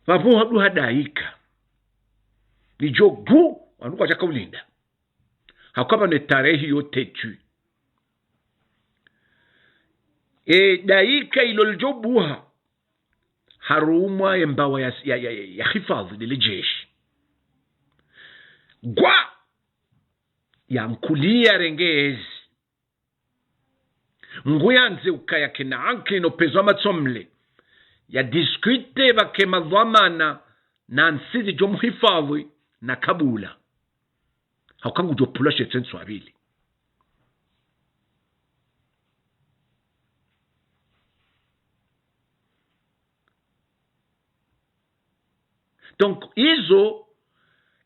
Pvabuha duha daika. Lidjo gu, wanu kwadjaka ulinda. Hauka pvanu e tarehi yo têtu. E daika ilo lidjo buha. Harumwa ye mbawa ya, ya, ya, ya, ya hifadhwi de le jeshi. Gwa! Ya nkuliya renge ezi. Nguyandze ukaya kena ankili no pezwa matso mle. Ya discuter pvake madhwamana na ntsi zidjo muhifadhwi na kabula. Hauka ngudjo pvula shetsenso apvili. Donc, izo,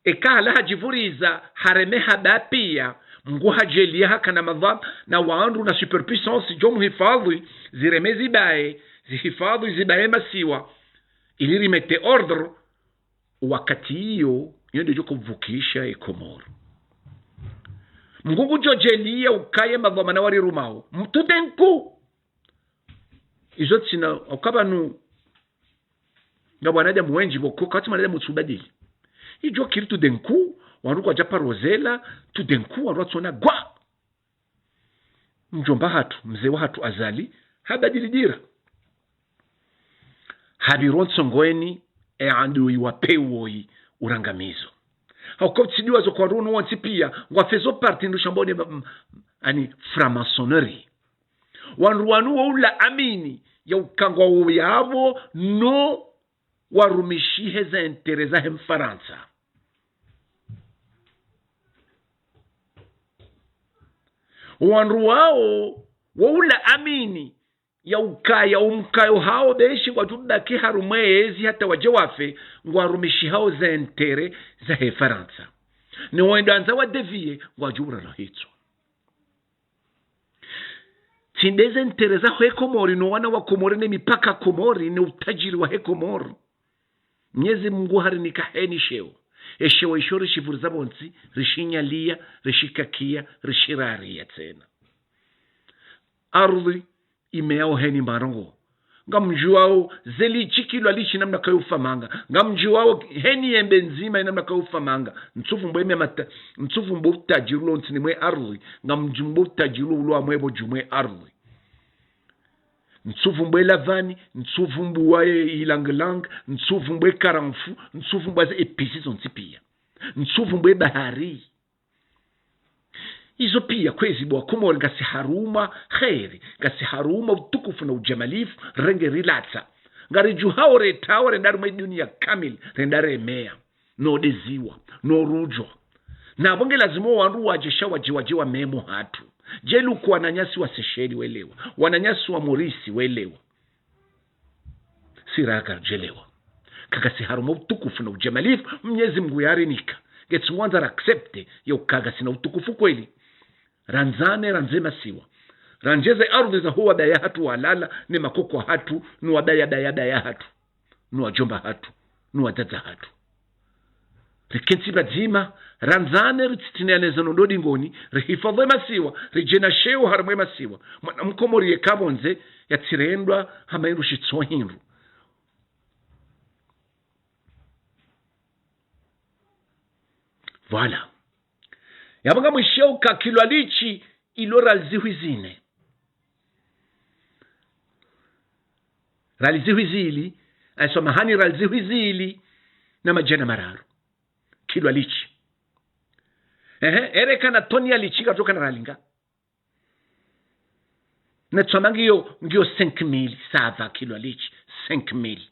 eka hala hadjipvuriza, hareme haba pia, Mngu hadjaliya hakana madhwamana wandru na superpuissance djo muhifadhwi, zireme zibaye, zihifadhwi zibaye masiwa. ili rimettre ordre, wakati iyo, iyo ndedjo kopvukisha e Komori. Mngu ngudjo djaaliya ukaya madhwamana warirumao. M-, tout d'un coup. Izo tsina, ukaya pvanu, nga wanadamu wendji pvoko, kapvatsi mwanadamu tsu badili. Idjo kiri tout d'un coup, wandru kwadja paro zela, tout d'un coup, wandru watsona gwa. Mdjomba hatru, mze wahatru Azali, habadili dira. Hapviro ntsongweni, e adui wa pewu woyi urangamizo. Hauka utsidiwa zo kwa wandru wontsi piya, ngwafezo partie ndru shambao ne ma-, m-, ani franc-maçonnerie. Wandru wanu wo ula amini ya ukaya ngwao yapvo no warumishihe ze intérêt zahe Mfarantsa. Wandru wao wo ula amini ya ukaya umkayo hawo beshi ngwadjo baki harumwa ezi hata wadje wafe, ngwarumishihao ze intérêt zahe Farantsa. Ne wendandza wa dévier, ngwadjo urala hitswa. Tsi nde ze intérêt zahe Komori, no wana wa Komori, ne mipaka Komori, ne utadjiri wahe Komori. Mnyezi Mngu harinika heni sheo. E sheo isho rishivuriza pvontsi, rishinyaliya, rishikakiya, rishirariya tsena. Ardhwi imeyao heni marongo. Ngamdjuwao ze litchi, kilwa litchi namna kayo ufamanga. Ngamdjuwao heni yembe ndzima inamna kayo ufamanga. Ntsu vumbuwa eme mata-, ntsu vumbuwa utadjiri ulo ntsini mwe ardhwi. Ngamdjumbuwa utadjiri ulo amwe pvo dju mwe ardhwi. Ntsu vumbuwa e lavani, ntsu vumbuwa e ylang-ylang, ntsu vumbuwa e karamfu, ntsu vumbuwa ze épices zontsi piya. Ntsu vumbuwa e bahari. Izo piya kwezi bo wa Komori ngasi harumwa kheri, ngasi harumwa utukufu na ujamalifu, renge rilatsa. Ngaridjuhao retrao rende harumwa e duniya kamili, rende remeya, no deziwa, no rudjwa. Na pvo nge lazimu wandru wadje sha wadje wadje wamemo hatru. Djeli uka wananyasi wa Seychelles welewa, wananyasi wa Maurice welewa. Si raha karidjelewa. Kangasi harumwa utukufu na ujamalifu, Mnyezi Mngu yarinika. Ngetsi wandza ra accepter ya ukaya ngasina utukufu kweli. Randzane, randze masiwa. Randjeze ardhwi zaho wabaya hatru walala, ne makoko hatru, no wabaya baya baya hatru, no wadjomba hatru, no wadzadze hatru. Rikentsi pvadzima, randzane, ritsitsineyane ze nondo dingoni, rihifadhwi e masiwa, ridje na sheo harumwa e masiwa. Mwana Mkomori yeka pvondze, yatsirendwa hama hindru shitso hindru. Voilà. Yapvo ngamwishiya uka kilwa litchi ilo riali zihwi zine. Riali zihwi zili, ayi, samahani, riali zihwi zili na madjana mararu. Kilwa litchi. Ehe, ere kana toni ya litchi ngadjoka na riali nga. Ne tswama ngiyo, ngiyo cinq mille, ça va, kilwa litchi, cinq mille.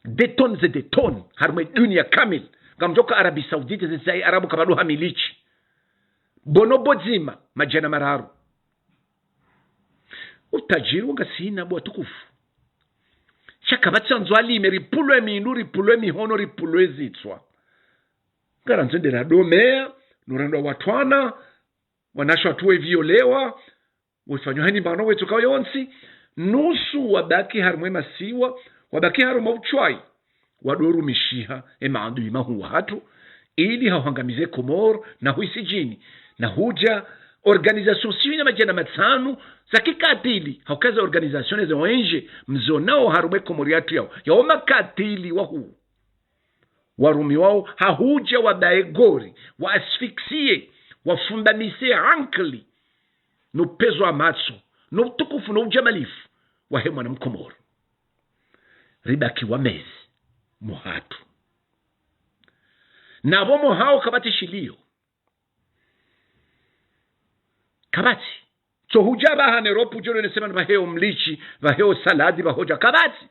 Des tonnes et des tonnes, harumwa e duniya kamili. Ngamdjoka Arabie Saoudite, ze ntsi za Arabu kapvadjo hamili litchi. Bono bo dzima, madjana mararu. Utadjiri wo ngasina bo watukufu. Sha kapvatsi andzo alime, ripvulwe mindru, ripvulwe mihono, ripvulwe zitswa. Ngarandzo ende radomeya, no randwa watwana, wanashe watru weviolewa, wefanywa heni mbano wetsoka yontsi, nusu wabaki harumwa e masiwa, wabaki harumwa utswayi, wadjo rumishiha e maadui mahuu wahatru, ili hauhangamize Komori, na huisidjini, na hudja organisation siwi na madjana matsanu za kikatili, hauka ze organisation ze wendje mzonao harumwa e Komori yatru yao, yao makatili wahuu. Warumiwao hahudja wabaye gori, wa asphyxier, wafumbamise ankili, no upvezo wa matso, no utukufu, no ujamalifu wahe mwana Mkomori. Ribaki wamezi, mwahatru. Na pvo mwahao kapvatsi shiliyo. Kapvatsi. Tso hudja pvaha ne ropu djolo ne semana pvaheo mlitshi, pvaheo saladi, pvahodja. Kapvatsi.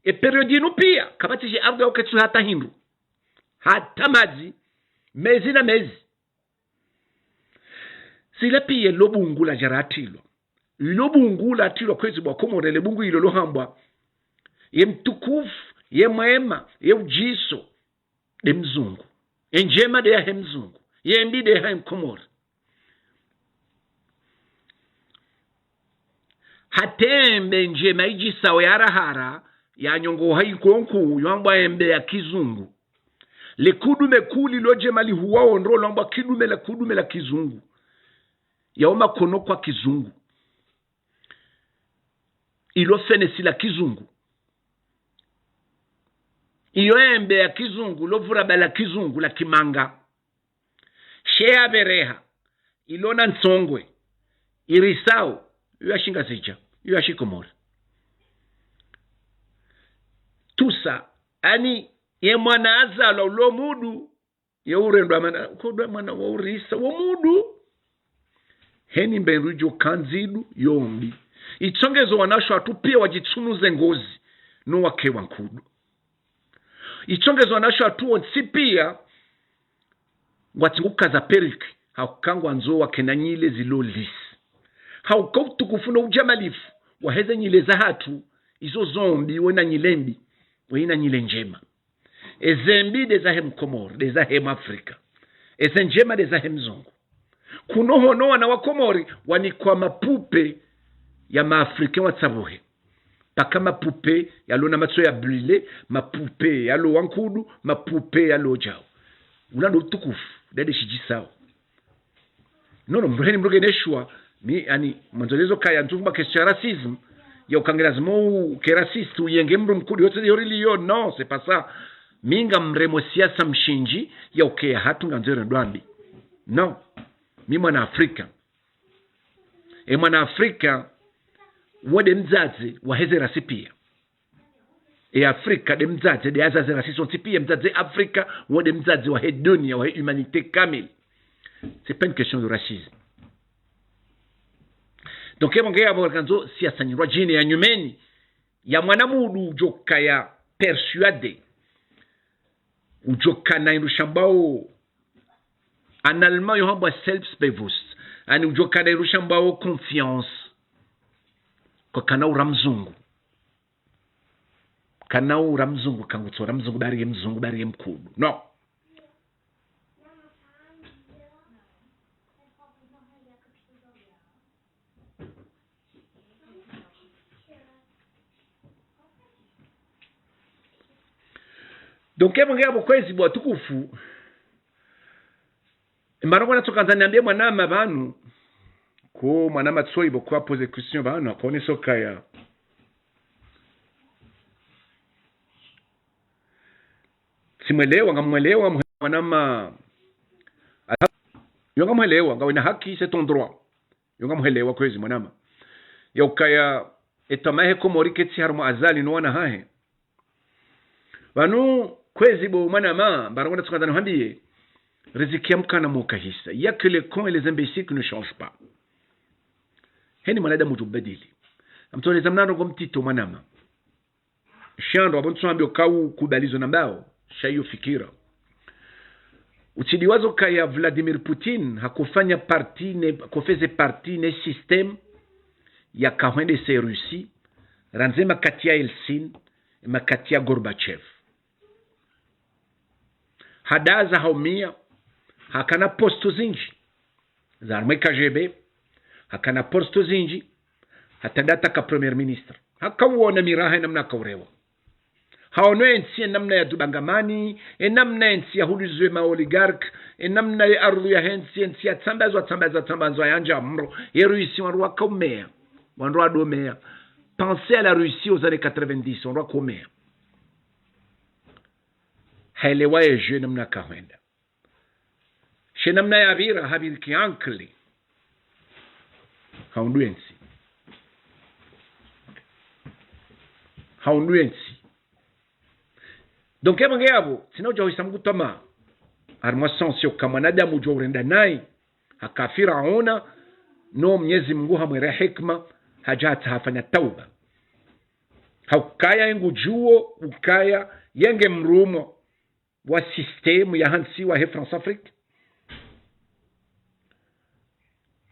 E période inu piya, kapvatsi dje ardhwi ya uketsu hata hindru. Hata madzi, mezi na mezi. Zila piya lo bungu ladja ratilwa. Lo bungu latilwa kwezi bo wa Komori, le bungu ilo lohambwa ye mtukufu, ye mwema, ye udjiso, nde mzungu. Ye ndjema nde yahe mzungu. Ye mbi nde yahe Mkomori. Hata embe ndjema idjisao ya harahara, ya nyongo hayi nkuu, yo hambwa embe ya kizungu. Le kudume kuu lilo djema lihuwao ndro, lo hambwa kidume la, kudume la kizungu. Yao makono kwa kizungu. Ilo fenesi la kizungu. Iyo embe ya kizungu, lo vuraba la kizungu, la kimanga. She ya bereha, ilo na ntsongwe, irisao, iyo ya shingazidja, iyo ya shikomori. Tusa, ani, ye mwana azalwa ulo mudu, ye urendwa mana, kodwa mwana wa urisa, wo mudu. Heni mbe ndru idjo ka ndzidu, yo mbi. Itsongezo wanashe watru pia wadjitsunuze ngozi, no wake wa nkudu. Itsongezo wanashe watru wontsi pia, ngwatsingukaza perruque, hauka ngwandzo wakena nyile zilo lisse. Hauka utukufu no udjamalifu, waheze nyile zahatru, izo zo mbi, wena nyile mbi, wena nyile ndjema. Eze mbi nde zahe Mkomori, nde zahe Mwafrika. Eze ndjema nde zahe mzungu. Kuno hono wana wa Komori wanikwa mapupe ya Maafrika watsabuhe. Paka mapupe yalo na matso ya blile, mapupe yalo wa nkudu, mapupe yalo djau. Ula ndo utukufu, nde nde shidjisao. Non, non, mndru heni mndru kene shuwa, mi, ani, mwandzo lezo kaya ntsufu ma question ya racisme, ya uka nge lazima uke raciste, uyenge mndru mkudu, yote yori liyo, non, c'est pas ça. Mi ngamremo siasa mshindzi, ya uke ya hatru ngandzo ere ndrwambi. Non, mi mwana Afrika. E mwana Afrika, wo nde mdzadze, waheze rasi pia. E Afrika nde mdzadze, nde azaze rasi sontsi pia, mdzadze Afrika, wo nde mdzadze wahe dunia, wahe humanité kamili. C'est pas une question de racisme. Donc, ebo nge abo kandzo siasa nyindrwadjine ya nyumeni, ya mwana mudu udjoka ya persuadé, udjoka na indru shambao, en allemand yo hambwa selbstbewusst, ani udjoka na indru shambao confiance, kwa kana ura mzungu. Kana ura mzungu, kangutso ura mzungu, bari ye mzungu, bari ye mkudu. Non. Donc, ebo nge abo kwezi bo watukufu, mara ngona tsoka ndzani ambie mwanama pvanu, ko mwanama tsoyi bo kwa poser question pvanu, akone sokaya. Tsimwelewa, ngamwelewa, mwanama. Yo ngamwelewa, ngawena haki, c'est ton droit. Yo ngamwelewa kwezi mwanama. Ya ukaya, etama he Komori ketsi harumwa Azali no wana hahe. Pvanu kwezi bo mwanama, mara ngona tsoka ndzani hwambiye, riziki ya mkana mokahisa. Il y a que les cons et les imbéciles qui ne changent pas. Heni mwanadamu udjubadili. Amtoleza mna ndrongo mtito mwanama. Shandro, abo ntsuambi uka ukubali zo nambao, sha iyo fikira. Utsidiwazo kaya Vladimir Putin, hakofanya partie ne, hakofeze partie ne système ya kahwende se Russie, randzi makati ya Yeltsin, makati ya Gorbachev. Hadaza haumia, hakana poste zindji. Za harumwa KGB, hakana poste zindji, hata ndataka premier ministre. Hakawona miraha enamna akaurewa. Haono entsi enamna ya dubangamani, enamna entsi ya hulizwe ma oligarque, enamna ye ardhu yahe ntsi, entsi ya tsambazwa, tsambazwa, tsambazwa yandja mro. Ye Russie wandru wakaumeya, wandru wadomeya. Pensez à la Russie aux années quatre-vingt-dix, wandru wakaumeya. Haelewa ye jeu namna kahwenda. She namna yapvira, hapviri kiankili. Haundru entsi. Haundru entsi. Donc, ebo nge abo, tsina udja huisa Mngu tama. Harumwa sens yo ka mwanadamu udjo urenda nayi, haka Firauna, no Mnyezi Mngu hamwere hikma, hadja hata hafanya tauba. Haukaya engu djuo, ukaya, yenge mrumwa wa système ya hantsi wahe France-Afrique.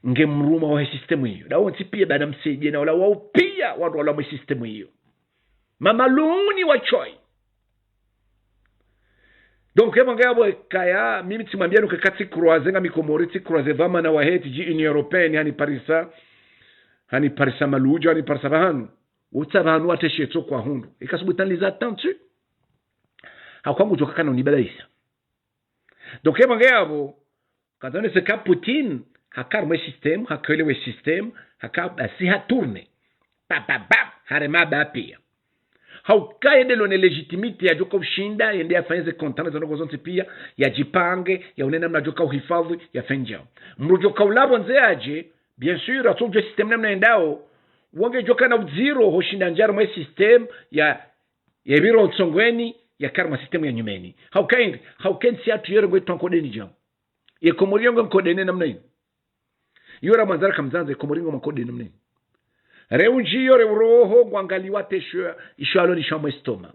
Nge mrumwa wahe système iyo. Nda wontsi pia bana msaidie na wala wao pia wandru wala mwe système iyo. Mamaluni wa tsoyi. Donc, ebo nge abo kaya, mimi tsimwambia nuke ka tsi croiser nga mi Komori, tsi croiser dhwamana wahe tsi dji Union Européenne, hani Parisa. Hani parisa maludja, hani parisa pvahanu. Utsaha pvahanu wateshe tso kwahundru. Ikasubutu niliza attention. Hauka ngudjo kakana unibalaisa. Donc, eba nge yapvo, kandza nese ka Poutine, haka harumwa e système, haka hule we système, haka basi ha tourner. Pa, pa, pa, harema ba pia. Hauka yende lo ne légitimité yadjoka ushinda, yende yafanye ze contrat, ze ndrongoo zontsi pia, yadjipange, yaone namna yadjoka uhifadhwi, yafanye ndjau. Mdru djoka ulapvo ndze yadje, bien sûr, atso udjuwa e système namna yendao, wo nge djoka na udziro, hoshinda ndjia harumwa e système, ya, ya pviro ntsongweni, yaka harumwa système ya nyumeni. Hauka ende, hauka entsi yatru yere ngwe twa nkodeni djau. Ye Komori yo nge nkodeni namna ini. Yo ra mwandzara kamdzandza, ye Komori nge mwa nkodeni namna ini. Re undji yo re uroho, ngwangaliwa tesho, isho alo ni shamwe stoma.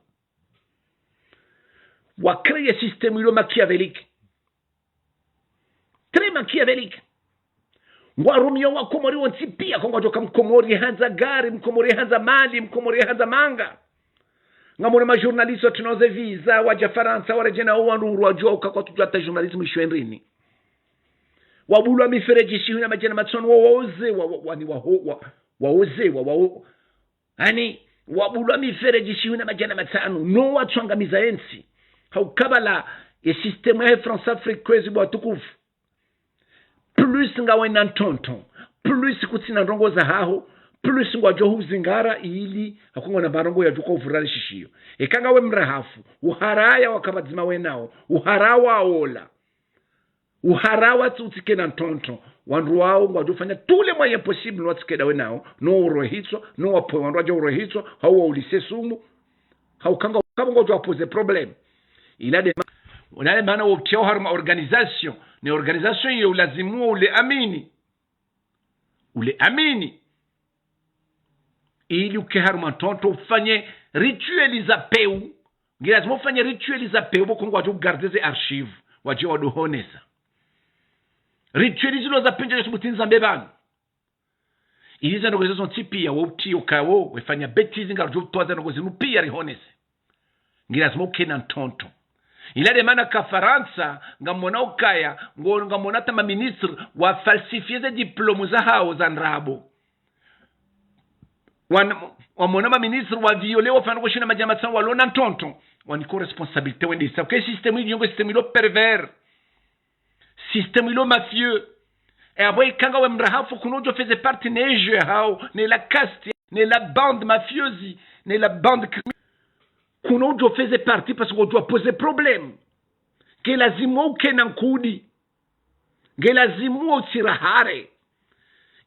Wa créer système ilo machiavélique. Très machiavélique. Ngwarumio wa Komori wontsi pia, ko ngwadjoka Mkomori handza gari, Mkomori handza mali, Mkomori handza manga. Ngamwona ma journalistes watru na ze visa, wadja Farantsa, waredjei na uwandru urwadjwa uka kwatsudjuwa hata journalisme ishwe ndrini. Wabulwa mifereji shihwi na madjana matsanu, wa, waoze, wa, wa, wani, wa, wa, waoze, wa, wa, ani, wabulwa mifereji shihwi na madjana matsanu, no watswangamiza entsi. Hauka pvala, ye système ya France Afrique kwezi bo watukufu. Plus ngawe na ntonto, plus kutsina ndrongoo zahaho, plus ngwadjo huzingara ili, hauka ngwana marongo yadjuka uvura le shishiyo. Eka ngawe mrahafu, uharaya waka pvadzima wenao, uhara waola. Uhara watsi utsike na ntonto, wandru wao ngwadjo fanya tous les moyens possibles no watsike dawe nao, no urohitswa, no wapvoe wandru wadja urohitswa, hau waulise sumu, hauka nga, hauka ngwadjo wapoze problème. Ila nde ma-, ila nde mana wo utriao harumwa organisation, ne organisation iyo ulazimu wo ule amini. Ule amini. Ili uke harumwa ntonto ufanye rituel za peu. Nge lazima ufanye rituel za peu, bo ko ngwadjo garder ze archives, wadje wadohonesa. Rituel zilo za pindja Yesu butinza mbepvanu. Ili ze ndrongoo zo zontsi pia, wo utriyo kawo, wefanya bêtise, ngarudjo utowa ze ndrongoo zinu pia rihonese. Nge lazima uke na ntonto. Ila nde mana ka Farantsa, ngamwona ukaya, ngo, ngamwona hata ma ministres wa falsifier ze diplômes zahawo za ndrabo. Wan-, wamwona ma ministres wa violer, wafanya ko shihwi na madjana matsanu walo na ntonto. Waniko responsabilité wende isa. Ke système iyo nge système ilo pervers. Système ilo mafieux. E apvo eka ngawe mrahafu kuna udjo faisait partie ne jeu hao, ne la caste, ne la bande mafieuse, ne la bande criminelle. Kuna udjo faisait partie parce que udjo poser problème. Nge lazimu uke na nkudi. Nge lazimu utsirahare.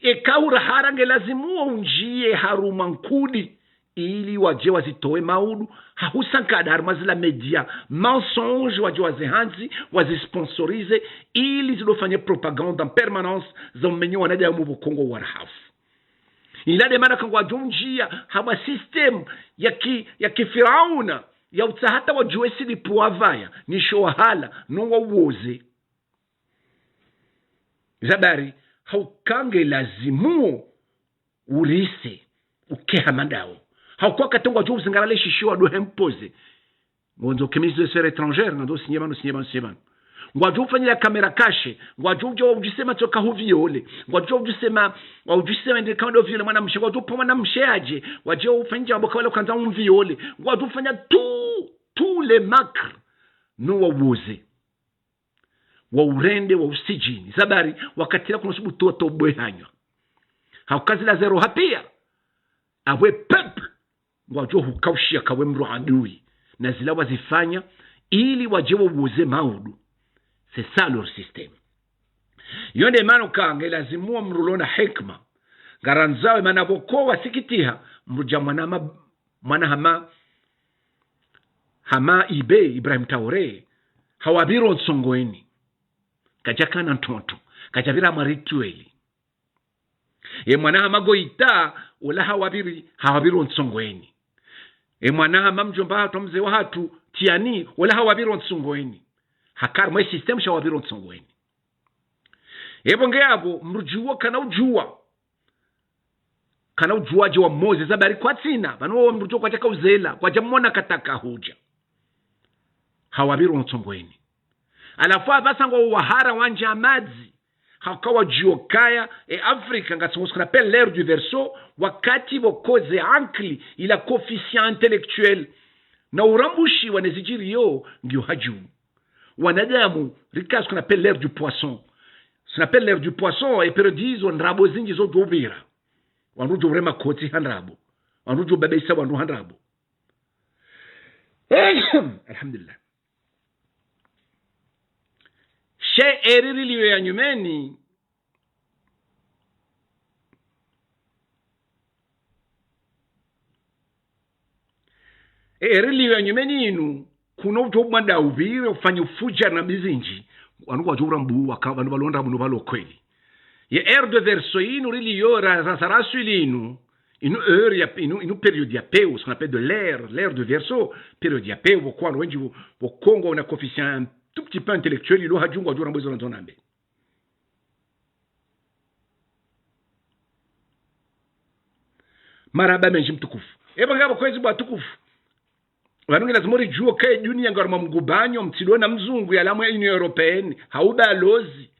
Eka urahara nge lazimu undjie harumwa nkudi. Ili wadje wazitowe maudu, hahusa nkada harumwa zila média, mensonge wadje wazihantsi, wazisponsorisé, ili zidofanye propagande en permanence, za umenye wanadamu bo ko ngwarahafu. Ila nde mana ka ngwadjo undjia, harumwa système ya ki, ya kifirauna, ya utsaha hata wadjuwe silipu wavaya, nisho wahala, no wauoze. Zabari, hauka nge lazimu urise, uke hama ndawo. Hauka wakati ngwadjo uzingara le shishiyo wadohe mpoze. Ngwandzo ke ministre des Affaires étrangères, ngwandzo usinye pvanu, usinye pvanu, usinye pvanu. Ngwadjo ufanyila caméra cachée, ngwadjo udja waudjise matso ka hu violer. Ngwadjo udjisema, waudjisema nde ka wendo violer mwanamshe, ngwadjo upva mwanamshe yadje, wadje ufanye djambo ka wala kandza umvioler. Ngwadjo ufanya tout, tous les macres, no wauoze. Waurende, wausijini. Zabari, wakati la kuna subutu watoboe hanywa. Hauka zila zero hapia. Apvo e peuple, ngwadjo hukaushia kawe mdru adui. Na zila wazifanya, ili wadje wauoze maudu. C'est ça leur système. Yo nde mana uka nge lazimu wo mdru ulo na hikima. Ngarandzao e mana bo ko wasikitiha, mdru dja mwana ma-, mwana hama, hama Ibe, Ibrahim Traoré, hawapviro ntsongweni. Kadjakana ntonto, kadjapvira mwa rituel. E mwana hama Goïta, ola hawapviri, hawapviro ntsongweni. E mwana hama mdjomba hatru, mze wahatru, Tiani, ola hawapviro ntsongweni. Haka harumwa e système sha wapviro ntsongweni. Epvo nge apvo, mdru djuwa kana udjuwa. Kana udjuwa dje wa moze, zabari kwatsina, pvanu wo mdru djuwa kwadjaka uzela, kwadja mwona kataka hudja. Hawapviro ntsongweni. Halafu apvasa ngwao wahara wandja madzi. haka wadjio kaya, e Afrika ngatsi ngo ce qu'on appelle l'ère du Verseau, wakati pvoko ze ankili, ila coefficient intellectuel, na urambushiwa ne zidjiriyo ngiyo hadju. Wanadamu, rika ce qu'on appelle l'ère du Poisson. Ce qu'on appelle l'ère du Poisson, e période izo ndrabo zindji zo djo upvira. Wandru djo urema kotsi ha ndrabo. Wandru djo babaisa wandru ha ndrabo. Alhamdulillah. She eri riliyo ya nyumeni. Eri riliyo ya nyumeni inu, kuno uto mwanda upvire, ufanye ufuja na mbi zindji. Wanu wadjo urambuwa, ka wanu walonda muno walo kweli. Ye ère du Verseau inu riliyo ra, ra, ra, rasuli inu. Inu heure ya, inu, inu période ya peu, ce qu'on appelle de l'ère, l'ère du Verseau, période ya peu, pvoko wandru wendji, pvo, pvoko ngo na coefficient un tout petit peu intellectuel, ilo hadju ngwadjo urambuwa izo nandzo nambe. Marahaba mendji mtukufu. Eba ngapvo kwezi bo watukufu. Pvanu nge lazima ridjuwe ka e duniya ngari mwa mgubanyo, mtsido na mzungu yalawa mwe Union Européenne, hau balozi.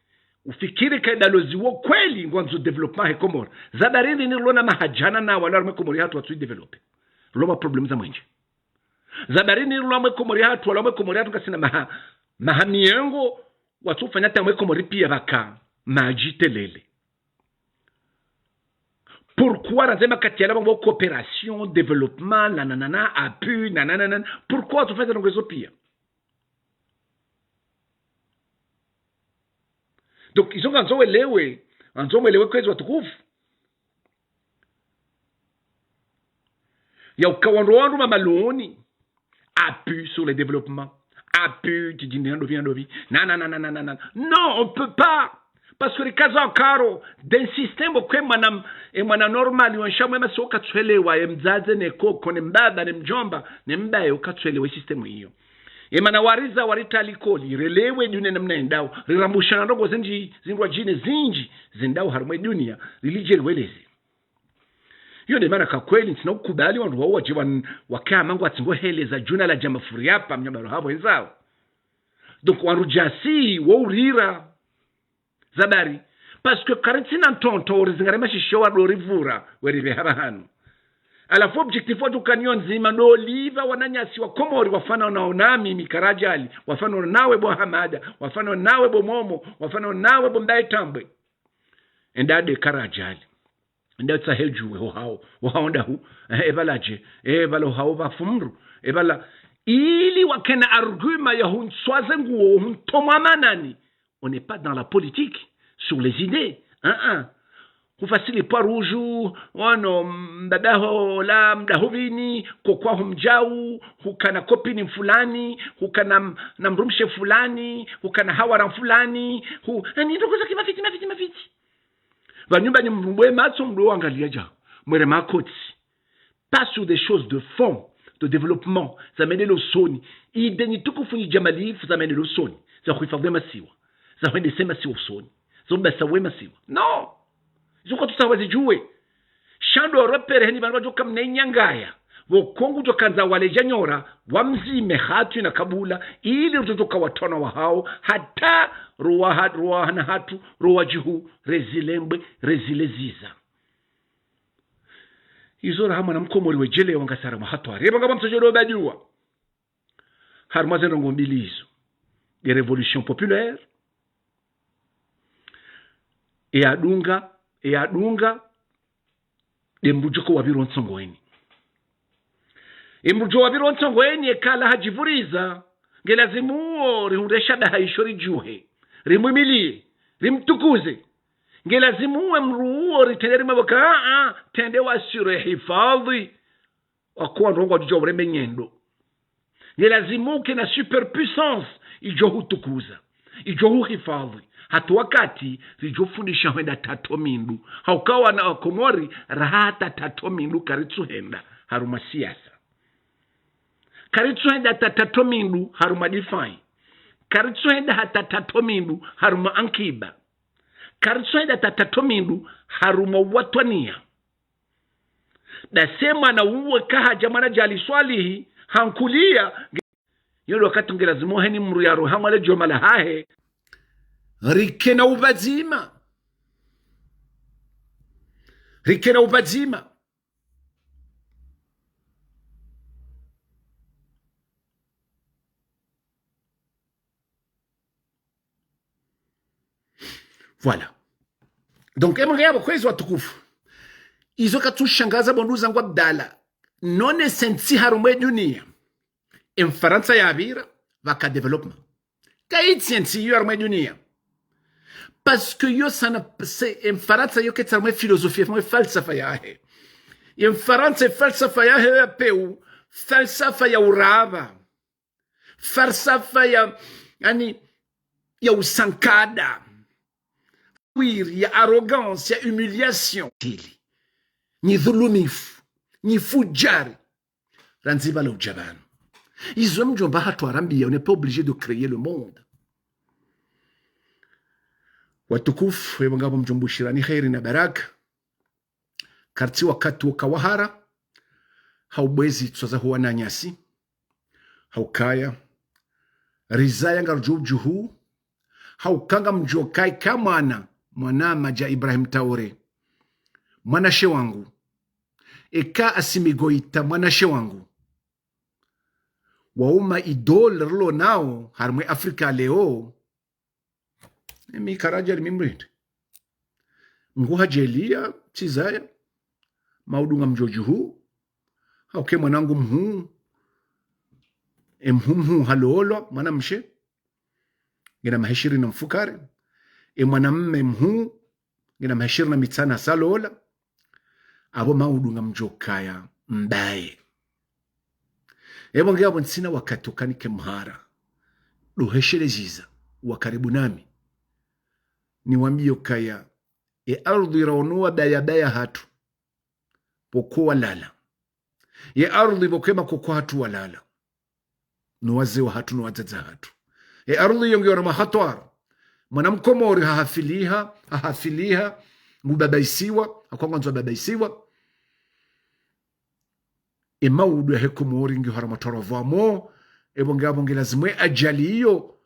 Ufikiri ka e balozi wo kweli ngwandzo développement he Komori. Za barindi nirilo na mahadjana na wala mwe Komori hatru watsu développer. Rilo ma problèmes za mwendje. Za barindi nirilo mwe Komori hatru, wala mwe Komori hatru ngasina maha, maha miyengo, watsu fanya ta mwe Komori piya pvaka madji telele. Pourquoi randze makati yala pvambo coopération, développement, nanana, appui, nanana, pourquoi tu fais ndrongo zo piya? Donc, izo ngandzo welewe, ngandzo mwelewe kwezi watukufu. Ya uka wandru wandru mamaloni, appui sur le développement, appui, tijindi na dovi na dovi. Na, na, na, na, na, na, na. Non, on peut pas. Parce que rikaza karo, d'un système kwe mwana, e mwana normal, wa nshamwe masi ukatswelewa, e mdzadze ne koko, ne mbaba, ne mdjomba, ne mbaye ukatswelewa e système iyo. E mana wariza warita likoli, relewe duniya namna yendao, rirambushana ndrongo zindji, zindrwadjine zindji, zendao harumwa e duniya, rilidje riweleze. Iyo nde mana ka kweli ntsina ukubali wandru wao wadje wan-, wake hama ngwatsi ngo heleza djuna la djama furi hapvo mnyabaro hapvo wenzao. Donc wandru djasi wo urira. Za bari. Parce que karintsina ntonto uri zingare mashisho wa dori vura weri pveha pvahanu. Halafu objectif wadjo kaniyo ndzima ndo liva wananyasi wa Komori wafanao nami mi Karadjali, wafanao nawe bo Hamada, wafanao nawe bo Momo, wafanao nawe bo Mbaye Tambwe. Enda de Karadjali. Enda tsahe djuwe ho hao, ho hao ndahu, eh, e pvala dje, e pvala ho hao pvafumru, e pvala. Ili wakena argument ya huntswaze nguo, huntomwa manani. On n'est pas dans la politique sur les idées, hein, hein. Hufasili pwa rudju, wano, mbaba ho la, mdahu pvini, kokwa ho mdjau, hukana copine mfulani, hukana m-, na mdrumshe fulani, hukana hawara mfulani, hu-, yani, ndrongo za kimafiti, mafiti, mafiti. Pvanyumba ni mrumbwe matso mdo wangaliya dja. Mwere makoti. Pas sur des choses de fond, de développement, za maendeleo usoni. Idée nyi tukufu nyi djamalifu za maendeleo usoni. Za huhifadhwi masiwa. Za hwendese masiwa usoni. Za ubasa we masiwa. Non. Izo kwatsu tsaha wazidjuwe. Sha ndo ropere heni pvanu wadjo kamna inyangaya. Pvoko ngudjo kandza wale djanyora, wamzime hatru na kabula, ili rudjo djoka watwana wa hao, hata rowa ha-, rowa hana hatru, rowa djihu, rezilembwe, rezileziza. Izo raha mwana mkomori wedjelewa ngasi harumwa hatwari. Eba ngapvo mtsodjo do badjuwa. Harumwa ze ndrongo mbili izo. De révolution populaire. E adunga, e adunga, de mdru djoko wapviro ntsongo eni. E mdru djo wapviro ntsongo eni, e kala hadjipvuriza, nge lazimu uwo rihundre shadaha isho ridjuhe, rimwimiliye, rimtukuze. Nge lazimu uwe mdru uwo ritrende rimwambe ka, a, a, trende wasure hifadhwi. Wakowa ndrongo wadjo ureme nyendo. Nge lazimu uke na superpuissance idjo hutukuza, idjo huhifadhwi. Hata wakati ridjo fundisha hwenda tatso mindru. Hauka wana wa Komori raha hata tatso mindru karitsu henda harumwa siasa. Karitsu henda hata tatso mindru harumwa défense. Karitsu henda hata tatso mindru harumwa ankiba. Karitsu henda hata tatso mindru harumwa watwaniya. Dase mwana uwe kahadja mwana djali swalihi, hankuliya, nge-, yodo wakati nge lazimu heni mdru yaro hamwa le djoma la hahe. Rike na upvadzima, Rikena upvadzima. Voilà. Donc, emwe ngeyapvo kwezi watukufu. Izo katsushangaza bo ndugu zangu Abdallah. None sentsi harumwa e dunia. Emfarantsa yapvira, pvaka développement. Kayitsi entsi iyo harumwa e dunia. Parce que yo sana, se, emfarantsa yo ketsi harumwa e philosophie, harumwa e falsafa yahe. Emfarantsa e falsafa yahe ya peu, falsafa ya urapva. Falsafa ya, yani, ya usankada. Wiri, ya arrogance, ya humiliation. Tili. Nyi dhulumifu, nyi fujari. Randzi pvala udja pvanu. Izo mdjomba hatru arambiya, on n'est pas obligé de créer le monde. Watukufu, epvo ngapvo mdjomba ushirani kheri na baraka. Kartsi wakati wo kawahara, hau bwezi tswaza huwa na nyasi, hau kaya, rizaya ngarudjo udjuhu, hau kanga mdjo kai ka mwana, mwana madja Ibrahim Traoré. Mwanashe wangu, eka Assimi Goïta, mwanashe wangu. Wauma idole rilo nao, harumwa e Afrika leo, emi karadja limimrinde. Mngu hadjaliya, tsizaya, maudu ngamdjo udjuhu, hauke mwanangu mhuu, e mhuu mhuu halolwa, mwanamshe, ngena maha ishirini na mfukare, e mwanamme mhuu, ngena maha ishirini na mitsanu hasalola, apvo maudu ngamdjo kaya mbaye. Epvo ngeyapvo ntsina wakati ukanike mhara. Ndo heshelezeza, wa karibu nami. Niwambiyo kaya, e ardhwi raono wabaya baya hatru. Pvoko walala. Ye ardhwi pvoko e makoko hatru walala. No wazee wahatru, no wadzadze wahatru. E ardhwi iyo ngiyo na mahatwari. Mwana mkomori hahafiliha, hahafiliha, ngubabaisiwa, hakwanga ndzo babaisiwa. E maudu yahe Komori ngiyo harumwa twarova mo, epvo ngapvo nge lazimu e ajali iyo,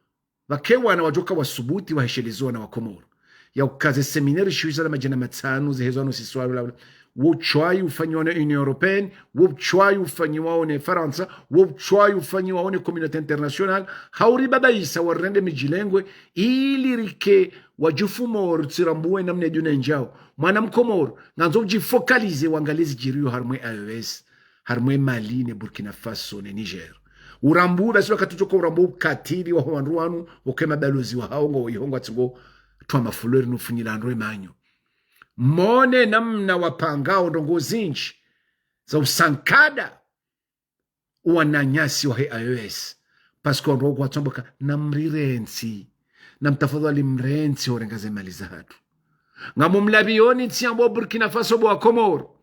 pvake wana wadjoka wasubuti wahesheleze wana wa Komoro. Ya ukaze séminaire shiwiza na madjana matsanu, zehezwa no siswa, bla, bla. Wo utswayi ufanyiwa ne Union Européenne, wo utswayi ufanyiwa ne Farantsa, wo utswayi ufanyiwa ne communauté internationale, hauri babaisa warende midjilengwe, ili rike wadjufu Moro tsirambuwe namna djuna ndjao. Mwana mkomoro, ngandzo udjifocaliser wangalie zidjiriyo harumwa e A E S, harumwa e Mali ne Burkina Faso ne Niger. Urambuwe basi wakati udjoka urambuwe ukatili waho wandru wanu, uke mabalozi wahao ngo ihongo atsingo twa mafulori nufunyila ndro e manyo. Mone namna wapangao ndrongoo zindji za usankada wananyasi wahe A E S. Parce que wandru wao kwatsomboka, namrirentsi. Namtafadhali mrentsi horenga ze mali zahatru. Ngamumlapviyoni ntsi yambwa Burkina Faso bo wa Komoro.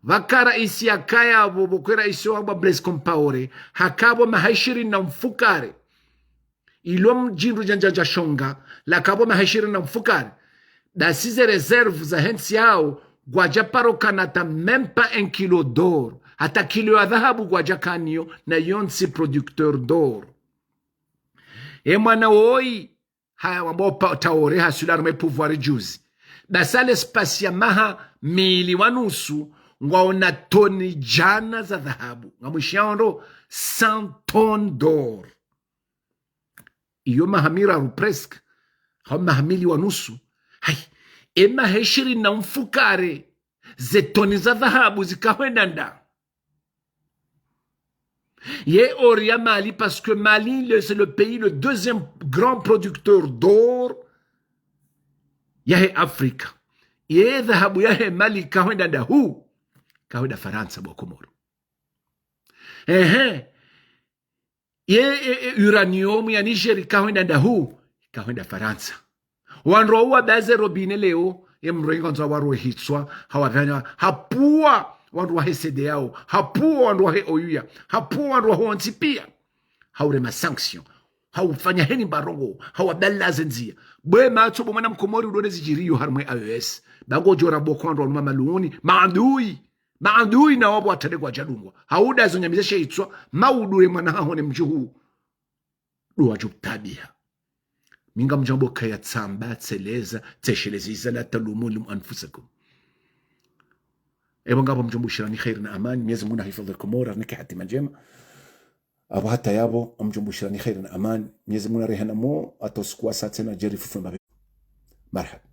Pvaka raisi yakaya pvo, pvoko raisi wambwa Blaise Compaoré, hakapvo maha ishirini na mfukare. Ilo mdjindru djandja dja shonga, lakapvo maha ishirini na mfukare. Basi ze réserve zahe ntsi yao, ngwadja paro kana hata même pas un kilo d'or. Hata kilo ya dhahabu ngwadja kaniyo, na yontsi producteur d'or. E mwana woyi, haya wambwa pa Traoré haswili harumwa e pouvoir juzi. Basi à l'espace ya maha mili wa nusu, ngwaona toni djana za dhahabu. Ngamwishiyawo ndro, cent tonnes d'or. Iyo maha miraru presque, hau maha mili wa nusu. Hayi, e maha ishirini na mfukare, ze toni za dhahabu zikahwenda nda. Ye or ya Mali, parce que Mali, le, c'est le pays, le deuxième grand producteur d'or yahe Afrika. Ye dhahabu yahe Mali kahwenda nda hu? Kahwenda Farantsa bo wa Komoro. Ehe. Ye, e, e, uranium ya Niger kahwenda nda hu? Kahwenda Farantsa. Wandru wao wabaze robinet leo, ye mrengo ndzo warohe hitswa, hawapvanya, hapvuwa wandru wahe CEDEAO, hapvuwa wandru wahe OUA, hapvuwa wandru waho wontsi piya. Haurema sanction, haufanya heni mbarongo, hawabalaze ndzia. Bwe matso bo mwana mkomori udone zidjiriyo harumwa e A E S. Ba ngodjo rambwa ko wandru wanu mamaluni, maadui. Maadui na wapvo watrade ngwadjadungwa. Hauda zo nyamiza she hitswa, maudu ye mwana haho ne mdjuhu. Ndo wadjo utabiha. Mi ngamdjambo kaya tsamba, tseleza, tseshelezeza, la talumu lum anfusakum. Epvo ngapvo mdjomba ushirani kheri na amani, Mnyezi Mungu nahifadhwi Komori, arinike hatima ndjema. Apvo hata yapvo, mdjomba ushirani kheri na amani, Mnyezi Mungu narehema mo, hata usiku wa saa tsena djeri fufwe mbapvi. Marahaba.